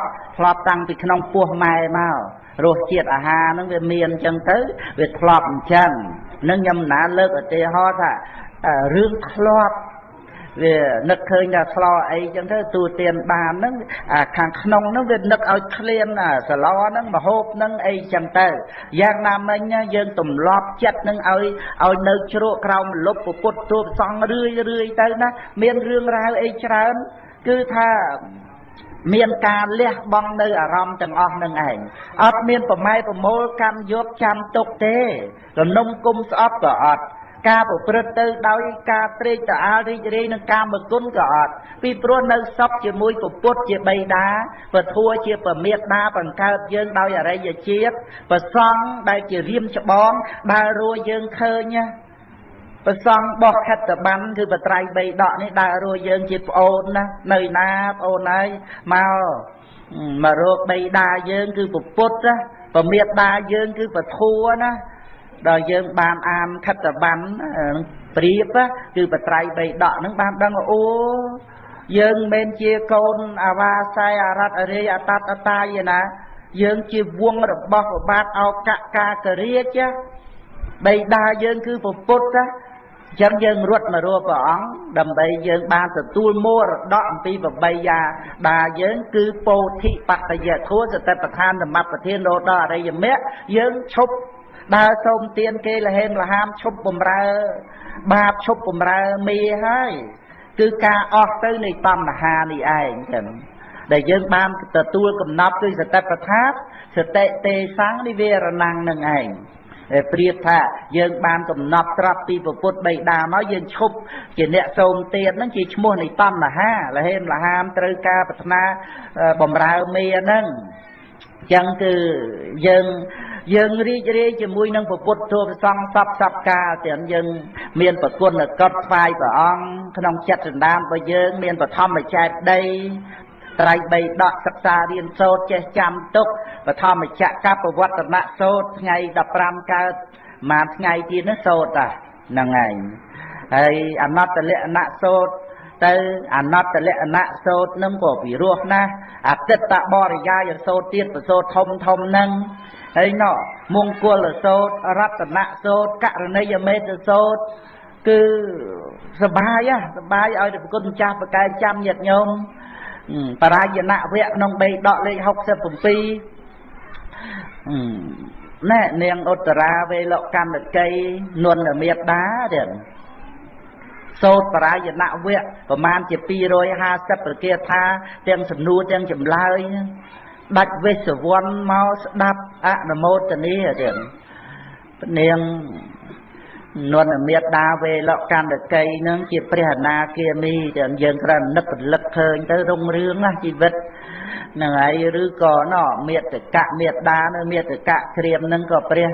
ប់តាំងពីក្នុងពោះម៉ែមករសជាតិអាហារហ្នឹងវាមានចឹងទៅវាធ្លាប់អញ្ចឹងនឹងខ្ញុំណាលើកឧទាហរណ៍ថារឿងធ្លាប់វានឹកឃើញថាស្លអីចឹងទៅទូទានបានហ្នឹងអាខាងក្នុងហ្នឹងវានឹកឲ្យឃ្លានអាសឡហ្នឹងមហូបហ្នឹងអីចឹងទៅយ៉ាងណាមិញយើងទម្លាប់ចិត្តហ្នឹងឲ្យនៅជ្រកក្រោមម្លប់ពុទ្ធទូប្រសង្ឃរឿយរឿយទៅណាមានរឿងរ៉ាវអីច្រើនគឺថាមានការលះបង់នៅអារម្មណ៍ទាំងអស់នឹងឯងអត់មានប្រម៉ែប្រមូលកម្មយកចាំទុកទេរនំគុំស្អប់ក៏អត់ការប្រព្រឹត្តទៅដោយការត្រេកត្រអាលរីករាយនឹងកាមគុណក៏អត់ពីព្រោះនៅសុខជាមួយពុទ្ធជាបិតាពធជាពមេដាបង្កើតយើងដោយអរិយជាតិប្រសង្ឃដែលជារៀមច្បងដើររួយើងឃើញប្រសង្ឃបោះខិតបានគឺបត្រៃបីដកនេះដើររួយើងជាប្អូនណានៅណាប្អូនហើយមករកបិតាយើងគឺពុទ្ធណាពមេដាយើងគឺពធណាដល់យើងបានអានខិតបានប្រៀបគឺបត្រៃបីដកហ្នឹងបានដឹងអូយើងមិនមែនជាកូនអាវាស័យអរតអរិយអតតអតាយណាយើងជាវងរបស់ព្រះបាទអោកកាករាជបិតាយើងគឺពុទ្ធណាអញ្ចឹងយើងរត់មករកព្រះអង្គដើម្បីយើងបានទទួលមរតកអំពីបបីយាដាយើងគឺពោធិបតយធัวសតិប្បដ្ឋានសមប្រធានរដល់អរិយមគ្គយើងឈប់ដើរសូមទានគេលហេមលហាមឈប់បំរើ បាបឈប់បំរើមេហើយគឺការអស់ទៅនៃតណ្ហានេះឯងចឹងដែលយើងបានទទួលកំណត់គឺសតិប្បដ្ឋានសតិទេសੰនិវរណੰនឹងឯងដែលប្រៀបថាយើងបានកំណត់ត្រាប់ពីពុទ្ធបិតាមកយើងឈប់ជាអ្នកសូមទានហ្នឹងជាឈ្មោះនៃតណ្ហាលហេមលហាមត្រូវការប្រាថ្នាបំរើមេហ្នឹងចឹងគឺយើងរីករាយជាមួយនឹងពុទ្ធធម៌សង្ឃសពសពកាលទាំងយើងមានប្រគុណកត់ថ្វាយព្រះអង្គក្នុងចិត្តសន្តានរបស់យើងមានបឋមចេតិយត្រៃបីដកសិក្សារៀនសូត្រចេះចាំទុកបឋមចក្រកបវត្តនៈសូត្រថ្ងៃ15កើតមួយថ្ងៃទៀតនោះសូត្រហ្នឹងឯងហើយអនត្តលក្ខណៈសូត្រទៅអនត្តលក្ខណៈសូត្រនឹងក៏ពិរោះណាស់អតិតបរិយាយសូត្រទៀតប្រសូត្រធំធំហ្នឹងហើយណោមង្គលសូត្ររតនៈសូត្រករណីយមេត្តាសូត្រគឺសបាយសបាយឲ្យតែប្រគុណម្ចាស់ប្រកែកចាំញាតិញោមបរាយណវៈក្នុងបេដកលេខ67ណែនាងឧត្តរាវេលកណ្ដកីនន្ទមេតាទៀតសូត្របរាយណវៈប្រមាណជា250ប្រគាថាទាំងសំណួរទាំងចម្លើយដាច់វេសវណ្ណមកស្ដាប់អនុមោទនាទៀតនាងនន្ទមេតាវេលកណ្ដកីនឹងជាព្រះអនាគាមីទាំងយើងគ្រាន់នឹករលឹកឃើញទៅរុងរឿងណាជីវិតហ្នឹងហើយឬក៏ណមេតកៈមេតានៅមេតកៈក្រៀមនឹងក៏ព្រះ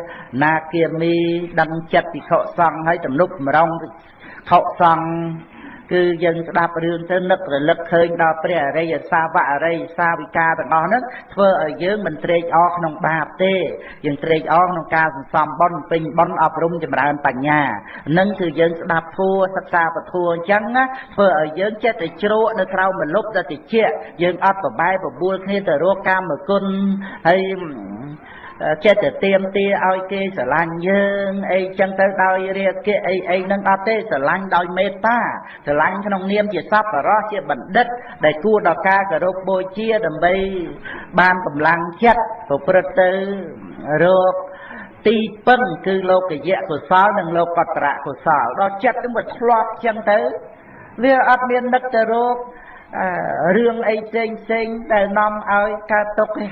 នាគាមីដឹងចិត្តភិក្ខុសង្ឃហើយទំនុកម្រងភិក្ខុសង្ឃគឺយើងស្ដាប់រឿងទៅនឹករលឹកឃើញដល់ព្រះអរិយសាវកអរិយសាវិកាទាំងអស់ហ្នឹងធ្វើឲ្យយើងមិនត្រេកអរក្នុងបាបទេយើងត្រេកអរក្នុងការសន្សំបុណ្យពេញបុណ្យអប់រំចម្រើនបញ្ញានឹងគឺយើងស្ដាប់ធម៌សិក្សាពធអញ្ចឹងណាធ្វើឲ្យយើងចិត្តតែជ្រក់នៅក្រៅមលុបដល់តិចយើងអត់ប្របែបបួលគ្នាទៅរកកាមគុណហើយចិត្តតែទៀមទាឲ្យគេស្រឡាញ់យើងអីចឹងទៅដោយរាគៈអីអីនឹងអត់ទេស្រឡាញ់ដោយមេត្តាស្រឡាញ់ក្នុងនាមជាសប្បុរសជាបណ្ឌិតដែលគួរដល់ការគោរពបូជាដើម្បីបានកម្លាំងចិត្តប្រព្រឹត្តទៅរកទីពឹងគឺលោកយៈកុសលនិងលោកតរៈកុសលដល់ចិត្តនឹងវាធ្លាប់ចឹងទៅវាអត់មាននឹកទៅរករឿងអីផ្សេងផ្សេងដែលនាំឲ្យកើតទុក្ខទេ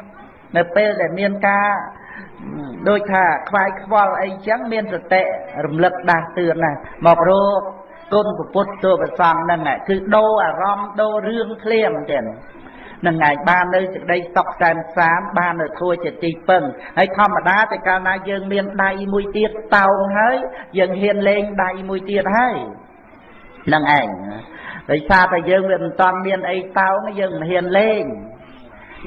នៅពេលដែលមានការដូចថាខ្វាយខ្វល់អីចឹងមានសតិរំលឹកដាស់តឿនណាមករកគុណពុទ្ធទូប្រសង្ឃហ្នឹងគឺដូរអារម្មណ៍ដូររឿងភ្លាមទៀតនឹងឯងបាននៅសេចក្តីសុខសែនសានបាននៅធัวជាទីពឹងហើយធម្មតាតែកាលណាយើងមានដៃមួយទៀតតោងហើយយើងហ៊ានលេងដៃមួយទៀតហើយនឹងឯងដោយសារតែយើងវាមិនតាន់មានអីតោងយើងមិនហ៊ានលេង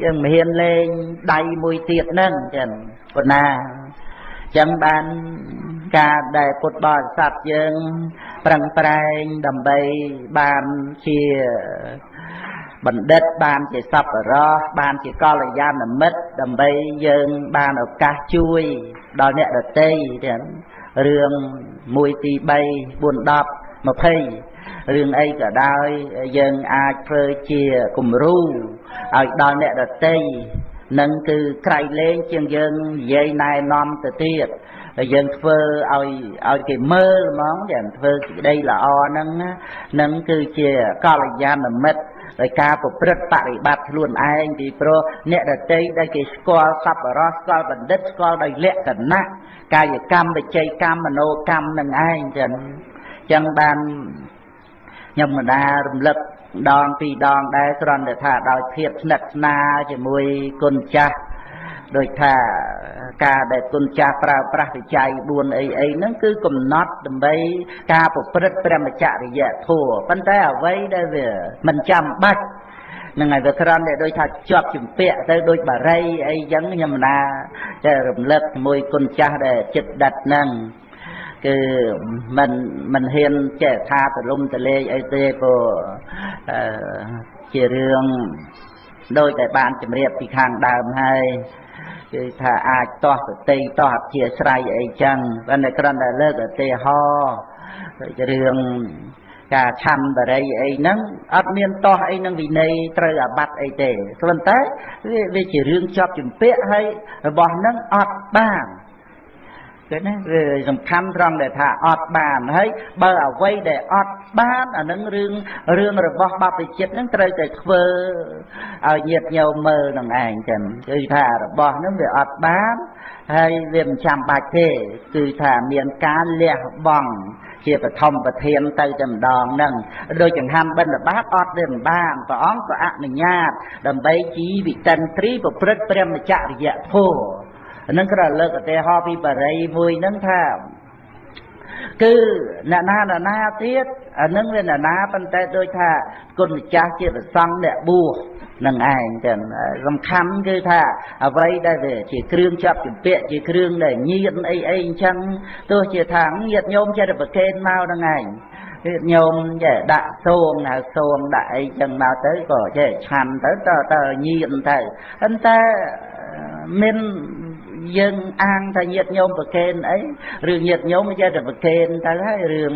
យើងមិនហ៊ានលេងដៃមួយទៀតហ្នឹងចឹងប៉ុណ្ណាចឹងបានការដែលពុទ្ធបរិស័ទយើងប្រឹងប្រែងដើម្បីបានជាបណ្ឌិតបានជាសប្បុរសបានជាកល្យាណមិត្តដើម្បីយើងបានឱកាសជួយដល់អ្នកដទៃទាំងរឿង1 2 3 4 10 20រឿងអីក៏ដោយយើងអាចធ្វើជាគំរូឲ្យដល់អ្នកដទៃនឹងគឺក្រៃលែងជាងយើងនិយាយណែនាំទៅទៀតហើយយើងធ្វើឲ្យគេមើលហ្មងយ៉ាងធ្វើសេចក្តីល្អហ្នឹងនឹងគឺជាកល្យាណមិត្តដោយការប្រព្រឹត្តបរិបត្តិខ្លួនឯងពីព្រោះអ្នកដទៃដែលគេស្គាល់សប្បុរសស្គាល់បណ្ឌិតស្គាល់ដោយលក្ខណៈកាយកម្មវិច័យកម្មមโนកម្មនឹងឯងចឹងបានខ្ញុំមិនដារំលឹកម្ដងពីរដងដែរគ្រាន់តែថាដោយភាពស្និទ្ធស្នាលជាមួយគុណចាស់ដូចថាការដែលគុណចាស់ប្រើប្រាស់វិច័យ4អីអីហ្នឹងគឺកំណត់ដើម្បីការប្រព្រឹត្តព្រមចរិយធម៌ប៉ុន្តែអ្វីដែលវាមិនចាំបាច់ហ្នឹងហើយវាគ្រាន់តែដូចថាជាប់ជំពាក់ទៅដូចបារីអីចឹងខ្ញុំណាតែរំលឹកជាមួយគុណចាស់ដែលចិត្តដិតហ្នឹងគឺមិនហ៊ានចេះថាទលំទលេកអីទេព្រោះជារឿងដោយតែបានជម្រាបពីខាងដើមហើយគឺថាអាចតោះសតិតោះអធិស្រ័យអីចឹងប៉ុន្តែគ្រាន់តែលើកឧទាហរណ៍រឿងការឆាន់បរិយអីហ្នឹងអត់មានតោះអីនឹងវិន័យត្រូវអាបត្តិអីទេប៉ុន្តែវាជារឿងជាប់ជំពាក់ហើយរបស់ហ្នឹងអត់បាន ឃើញណាវាសំខាន់ត្រង់ដែលថាអត់បានហើយបើអ្វីដែលអត់បានអានឹងរឿងរឿងរបស់បព្វជិតហ្នឹងត្រូវតែធ្វើឲ្យញាតិញោមមើលនឹងឯងចឹងគឺថារបស់ហ្នឹងវាអត់បានហើយវាមិនចាំបាច់ទេគឺថាមានការលះបង់ជាបឋមប្រធានទៅតែម្ដងហ្នឹងដូចចង្ហាន់បិណ្ឌបាតអត់វាមិនបានព្រះអង្គក៏អនុញ្ញាតដើម្បីជីវិតិន្ទ្រីប្រព្រឹត្តព្រមចរិយធម៌ហ្នឹងក៏លើកឧទាហរណ៍ពីបរិយមួយហ្នឹងថាគឺអ្នកណាអ្នកណាទៀតអានឹងវាអ្នកណាប៉ុន្តែដូចថាគុណម្ចាស់ជាព្រះសង្ឃអ្នកបួសនឹងឯងចឹងសំខាន់គឺថាអ្វីដែលវាជាគ្រឿងចាប់ជំពាក់ជាគ្រឿងដែលញៀនអីអីអញ្ចឹងទោះជាថាញាតិញោមចេះតែប្រគេនមកនឹងឯងញាតិញោមចេះដាក់សួងហៅសួងដាក់អីចឹងមកទៅក៏ចេះឆាន់ទៅតើញៀនទៅប៉ុន្តែមានយើងអាងថាញាតិញោមប្រគេនអីរឿងញាតិញោមចេះតែប្រគេនទៅហើយរឿង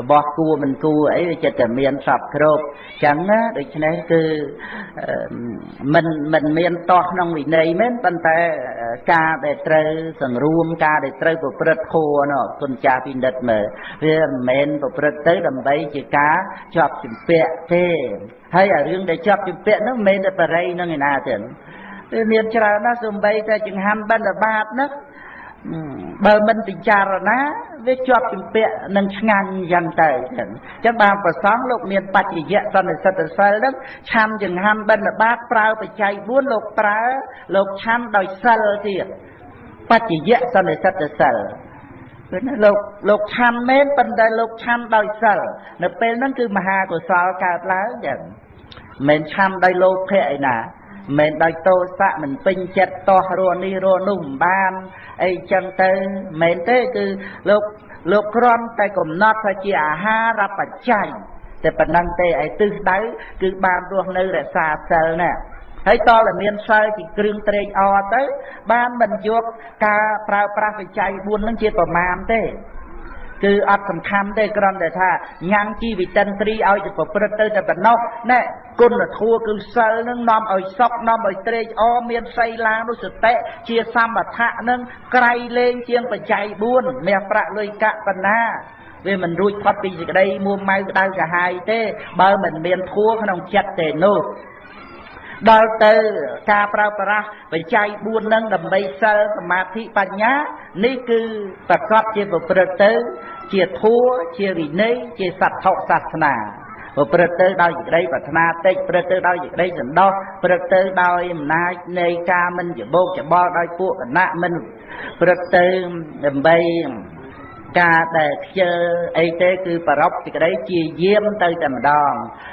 របស់គួរមិនគួរអីវាចិត្តតែមានសពគ្រប់ចឹងណាដូច្នេះគឺមិនមានតោះក្នុងវិន័យមែនប៉ុន្តែការដែលត្រូវសង្រួមការដែលត្រូវប្រព្រឹត្តធម៌នោះគុណចាស់ពិនិត្យមើលវាមិនមែនប្រព្រឹត្តទៅដើម្បីជាការជាប់ជំពាក់ទេហើយអារឿងដែលជាប់ជំពាក់នោះមិនមែនតែបរិយនឹងឯណាទេវាមានច្រើនណាស់សំបីតែចង្ហាន់បិណ្ឌបាតហ្នឹងបើមិនពិចារណាវាជាប់ជំពាក់នឹងឆ្ងាញ់យ៉ាងទៅអញ្ចឹងបានប្រសងលោកមានបច្ចយៈសន្និសិទ្ធសិលហ្នឹងឆាំចង្ហាន់បិណ្ឌបាតប្រើបច្ច័យ4លោកប្រើលោកឆាំដោយសិលទៀតបច្ចយៈសន្និសិទ្ធសិលគឺណាលោកឆាំមែនប៉ុន្តែលោកឆាំដោយសិលនៅពេលហ្នឹងគឺមហាកុសលកើតឡើងចឹងមិនឆាំដោយលោភៈឯណាមិនដោយទោសៈមិនពេញចិត្តតោះរស់នេះរស់នោះមិនបានអីចឹងទៅមិនទេគឺលោកគ្រាន់តែកំណត់ថាជាអាហារបច្ច័យតែប៉ុណ្ណឹងទេឯទិសដៅគឺបានរស់នៅរក្សាសិលណាហើយតតែមានសិលជាគ្រឿងត្រេកអរទៅបានមិនយកការប្រើប្រាស់បច្ច័យ4នឹងជាប្រមាណទេគឺអត់សំខាន់ទេគ្រាន់តែថាញ៉ាំងជីវិតិន្ទ្រីឲ្យទៅប្រព្រឹត្តទៅតែប៉ុណ្ណោះណែគុណធម៌គឺសិលនឹងនាំឲ្យសុខនាំឲ្យត្រេកអរមានសីលានុសតិជាសមថៈនឹងក្រៃលែងជាងបច្ច័យ4មាសប្រាក់លុយកាក់បណ្ណាវាមិនរួចផុតពីសេចក្តីមួម៉ៅក្តៅក្រហាយទេបើមិនមានធម៌ក្នុងចិត្តទេនោះដល់ទៅការប្រើប្រាស់បច្ច័យ4នឹងដើម្បីសិលសមាធិបញ្ញានេះគឺប្រកបជាប្រព្រឹត្តទៅជាធម៌ជាវិន័យជាសទ្ធិសាសនាប្រព្រឹត្តទៅដោយសេចក្តីប្រាថ្នាតិចប្រព្រឹត្តទៅដោយសេចក្តីសន្តោសប្រព្រឹត្តទៅដោយអំណាចនៃការមិនច្បោកច្បល់ដោយពួកគណៈមិនប្រព្រឹត្តទៅដើម្បីការដែលខ្ជិលអីទេគឺប្រពសេចក្តីជាយាមទៅតែម្ដង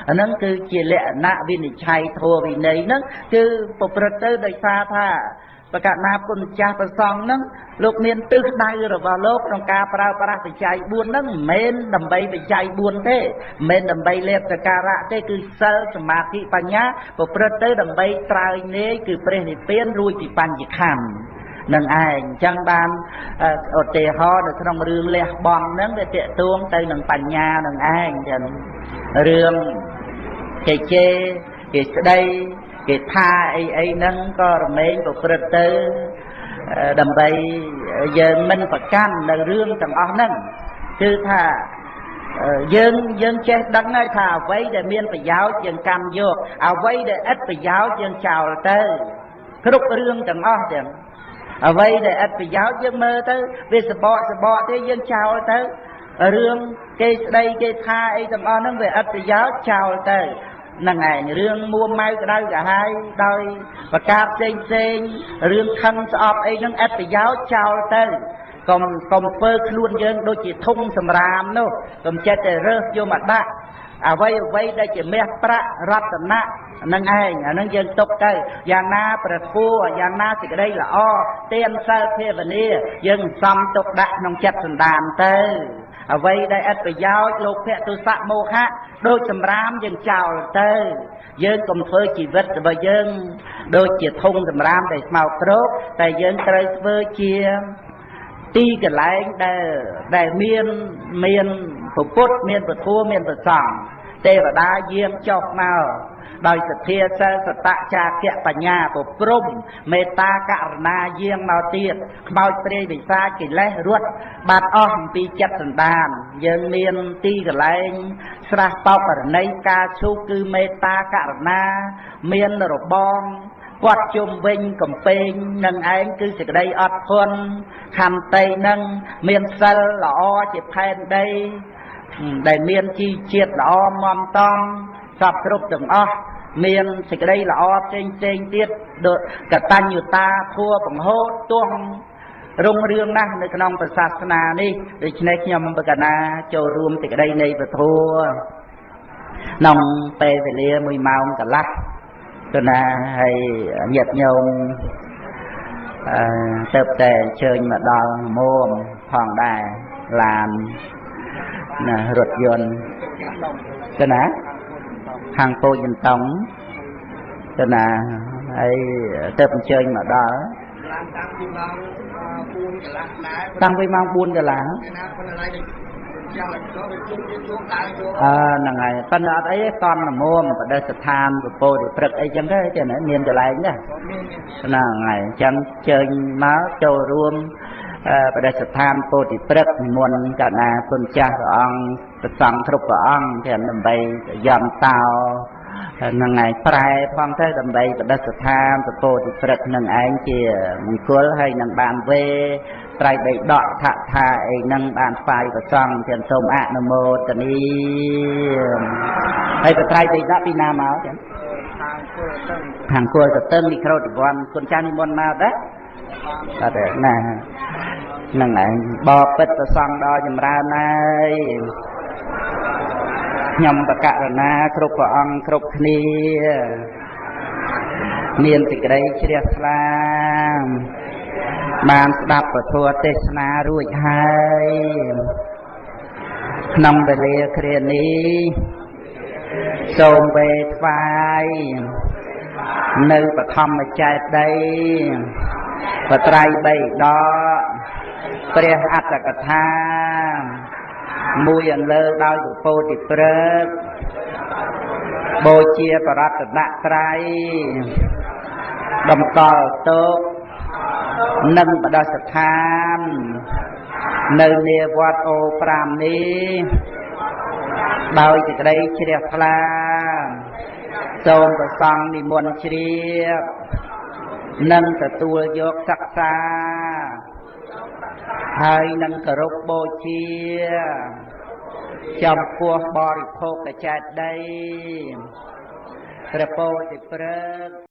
អាហ្នឹងគឺជាលក្ខណៈវិនិច្ឆ័យធម៌វិន័យហ្នឹងគឺប្រព្រឹត្តទៅដោយសារថាប្រកាសណាគុណម្ចាស់ព្រះសង្ឃហ្នឹងលោកមានទិសដៅរបស់លោកក្នុងការប្រើប្រាស់បច្ច័យ4ហ្នឹងមិនមែនដើម្បីបច្ច័យ4ទេមិនមែនដើម្បីលាភសក្ការៈទេគឺសិលសមាធិបញ្ញាប្រព្រឹត្តទៅដើម្បីត្រើយនាយគឺព្រះនិព្វានរួចពីបញ្ញខណ្ឌនឹងឯងអញ្ចឹងបានឧទាហរណ៍នៅក្នុងរឿងលះបង់ហ្នឹងវាទាក់ទងទៅនឹងបញ្ញានឹងឯងចឹងរឿងគេជេរគេស្ដីគេថាអីអីហ្នឹងក៏រមែងប្រព្រឹត្តទៅដើម្បីយើងមិនប្រកាន់នៅរឿងទាំងអស់ហ្នឹងគឺថាយើងចេះដឹងហើយថាអ្វីដែលមានប្រយោជន៍យើងកាន់យកអ្វីដែលឥតប្រយោជន៍យើងចោលទៅគ្រប់រឿងទាំងអស់ចឹងអ្វីដែលឥតប្រយោជន៍យើងមើលទៅវាសបកសបកទេយើងចោលទៅរឿងគេស្ដីគេថាអីទាំងអស់ហ្នឹងវាឥតប្រយោជន៍ចោលទៅហ្នឹងឯងរឿងមួម៉ៅក្តៅក្រហាយដោយប្រការផ្សេងផ្សេងរឿងខឹងស្អប់អីហ្នឹងឥតប្រយោជន៍ចោលទៅកុំធ្វើខ្លួនយើងដូចជាធុងសម្រាមនោះកុំចិត្តតែរើសយកមកដាក់អ្វីអ្វីដែលជាមាសប្រាក់រតនៈហ្នឹងឯងអាហ្នឹងយើងទុកទៅយ៉ាងណាព្រះធម៌យ៉ាងណាសេចក្តីល្អទានសិលភាវនាយើងសំទុកដាក់ក្នុងចិត្តសន្តានទៅអ្វីដែលឥតប្រយោជន៍លោភៈទុសៈមោហៈដូចសម្រាមយើងចោលទៅយើងកុំធ្វើជីវិតរបស់យើងដូចជាធុងសម្រាមដែលស្មោកគ្រោកតែយើងត្រូវធ្វើជាទីកន្លែងដែលមានពុទ្ធមានពធមានព្រះសង្ឃទេវតាយាងចុះមក ដោយសទ្ធាសិលសតចាគៈបញ្ញាពព្រំមេត្តាករុណាយាងមកទៀតខ្មោចព្រាយវិសាកិលេសរត់បាត់អស់អំពីចិត្តសន្តានយើងមានទីកន្លែងស្រះបោកករណីការឈូកគឺមេត្តាករុណាមានរបងគាត់ជុំវិញកំពែងនឹងឯងគឺសេចក្តីអត់ធន់ខន្តីនឹងមានសិលល្អជាផែនដីដែលមានជីជាតិល្អមមតំសពគ្រប់ទាំងអស់មានសេចក្តីល្អផ្សេងផ្សេងទៀតដូចកតញ្ញូតាធัวបង្ហូតទងរុងរឿងណាស់នៅក្នុងព្រះសាសនានេះដូច្នេះខ្ញុំបកណាចូលរួមសេចក្តីនៃពធក្នុងពេលវេលា1ម៉ោងកន្លះទៅណាហើយញាតិញោមអឺទៅតែអញ្ជើញមកដល់មុំផងដែរឡានណារថយន្តទៅណាខាងពោធិ៍ចិនតុងទៅណាហើយទៅអញ្ជើញមកដល់ តាំងពីម៉ោង4កន្លះដែរ តាំងពីម៉ោង4កន្លះ ណាប៉ុន្តែចាំឲ្យទៅជុំជុំដើរចូល អឺហ្នឹងហើយប៉ុន្តែអត់អីទេតន់មុំបដិស្ថានពពោធិព្រឹកអីចឹងទៅចឹងមានកន្លែងណាហ្នឹងហើយអញ្ចឹងជើញមកចូលរួមបដិស្ថានពោធិព្រឹកនិមន្តកណាគុណចាស់ព្រះអង្គប្រសង់គ្រប់ព្រះអង្គចឹងដើម្បីយំតោហ្នឹងហើយប្រែផងទៅដើម្បីបដិស្ថានពោធិព្រឹកនឹងឯងជាមង្គលហើយនឹងបានវេត្រៃបិដកថាថាអីនឹងបានថ្វាយព្រះសង្ឃទាំងសូមអនុមោទនីហើយបត្រៃបិដកពីណាមកចឹង ខាងគល់ខាងគល់តឹងមីក្រូទវ័នគុណចាស់និមន្តមកដែរអត់ទេណាហ្នឹងឯងបពិតប្រសងដល់ចម្រើនហើយខ្ញុំបកករណាគ្រប់ព្រះអង្គគ្រប់គ្នាមានសេចក្តីជ្រះថ្លាបានស្ដាប់ពធទេសនារួចហើយក្នុងវេលាគ្រានេះសូមវេថ្វាយនៅបឋមចេតិយបត្រៃបីដកព្រះអត្តកថាមួយអន្លើដោយពពោធិព្រឹកបូជាបរតនត្រ័យតម្កល់ទុកនិងបដិស្ថាននៅនាវត្តអូ5នេះដោយសេចក្តីជ្រះថ្លាសូមប្រសង់និមន្តជ្រាបនិងទទួលយកសិក្សាហើយនឹងគោរពបូជាចំពោះបរិភោគចេតិយព្រះពោធិព្រឹក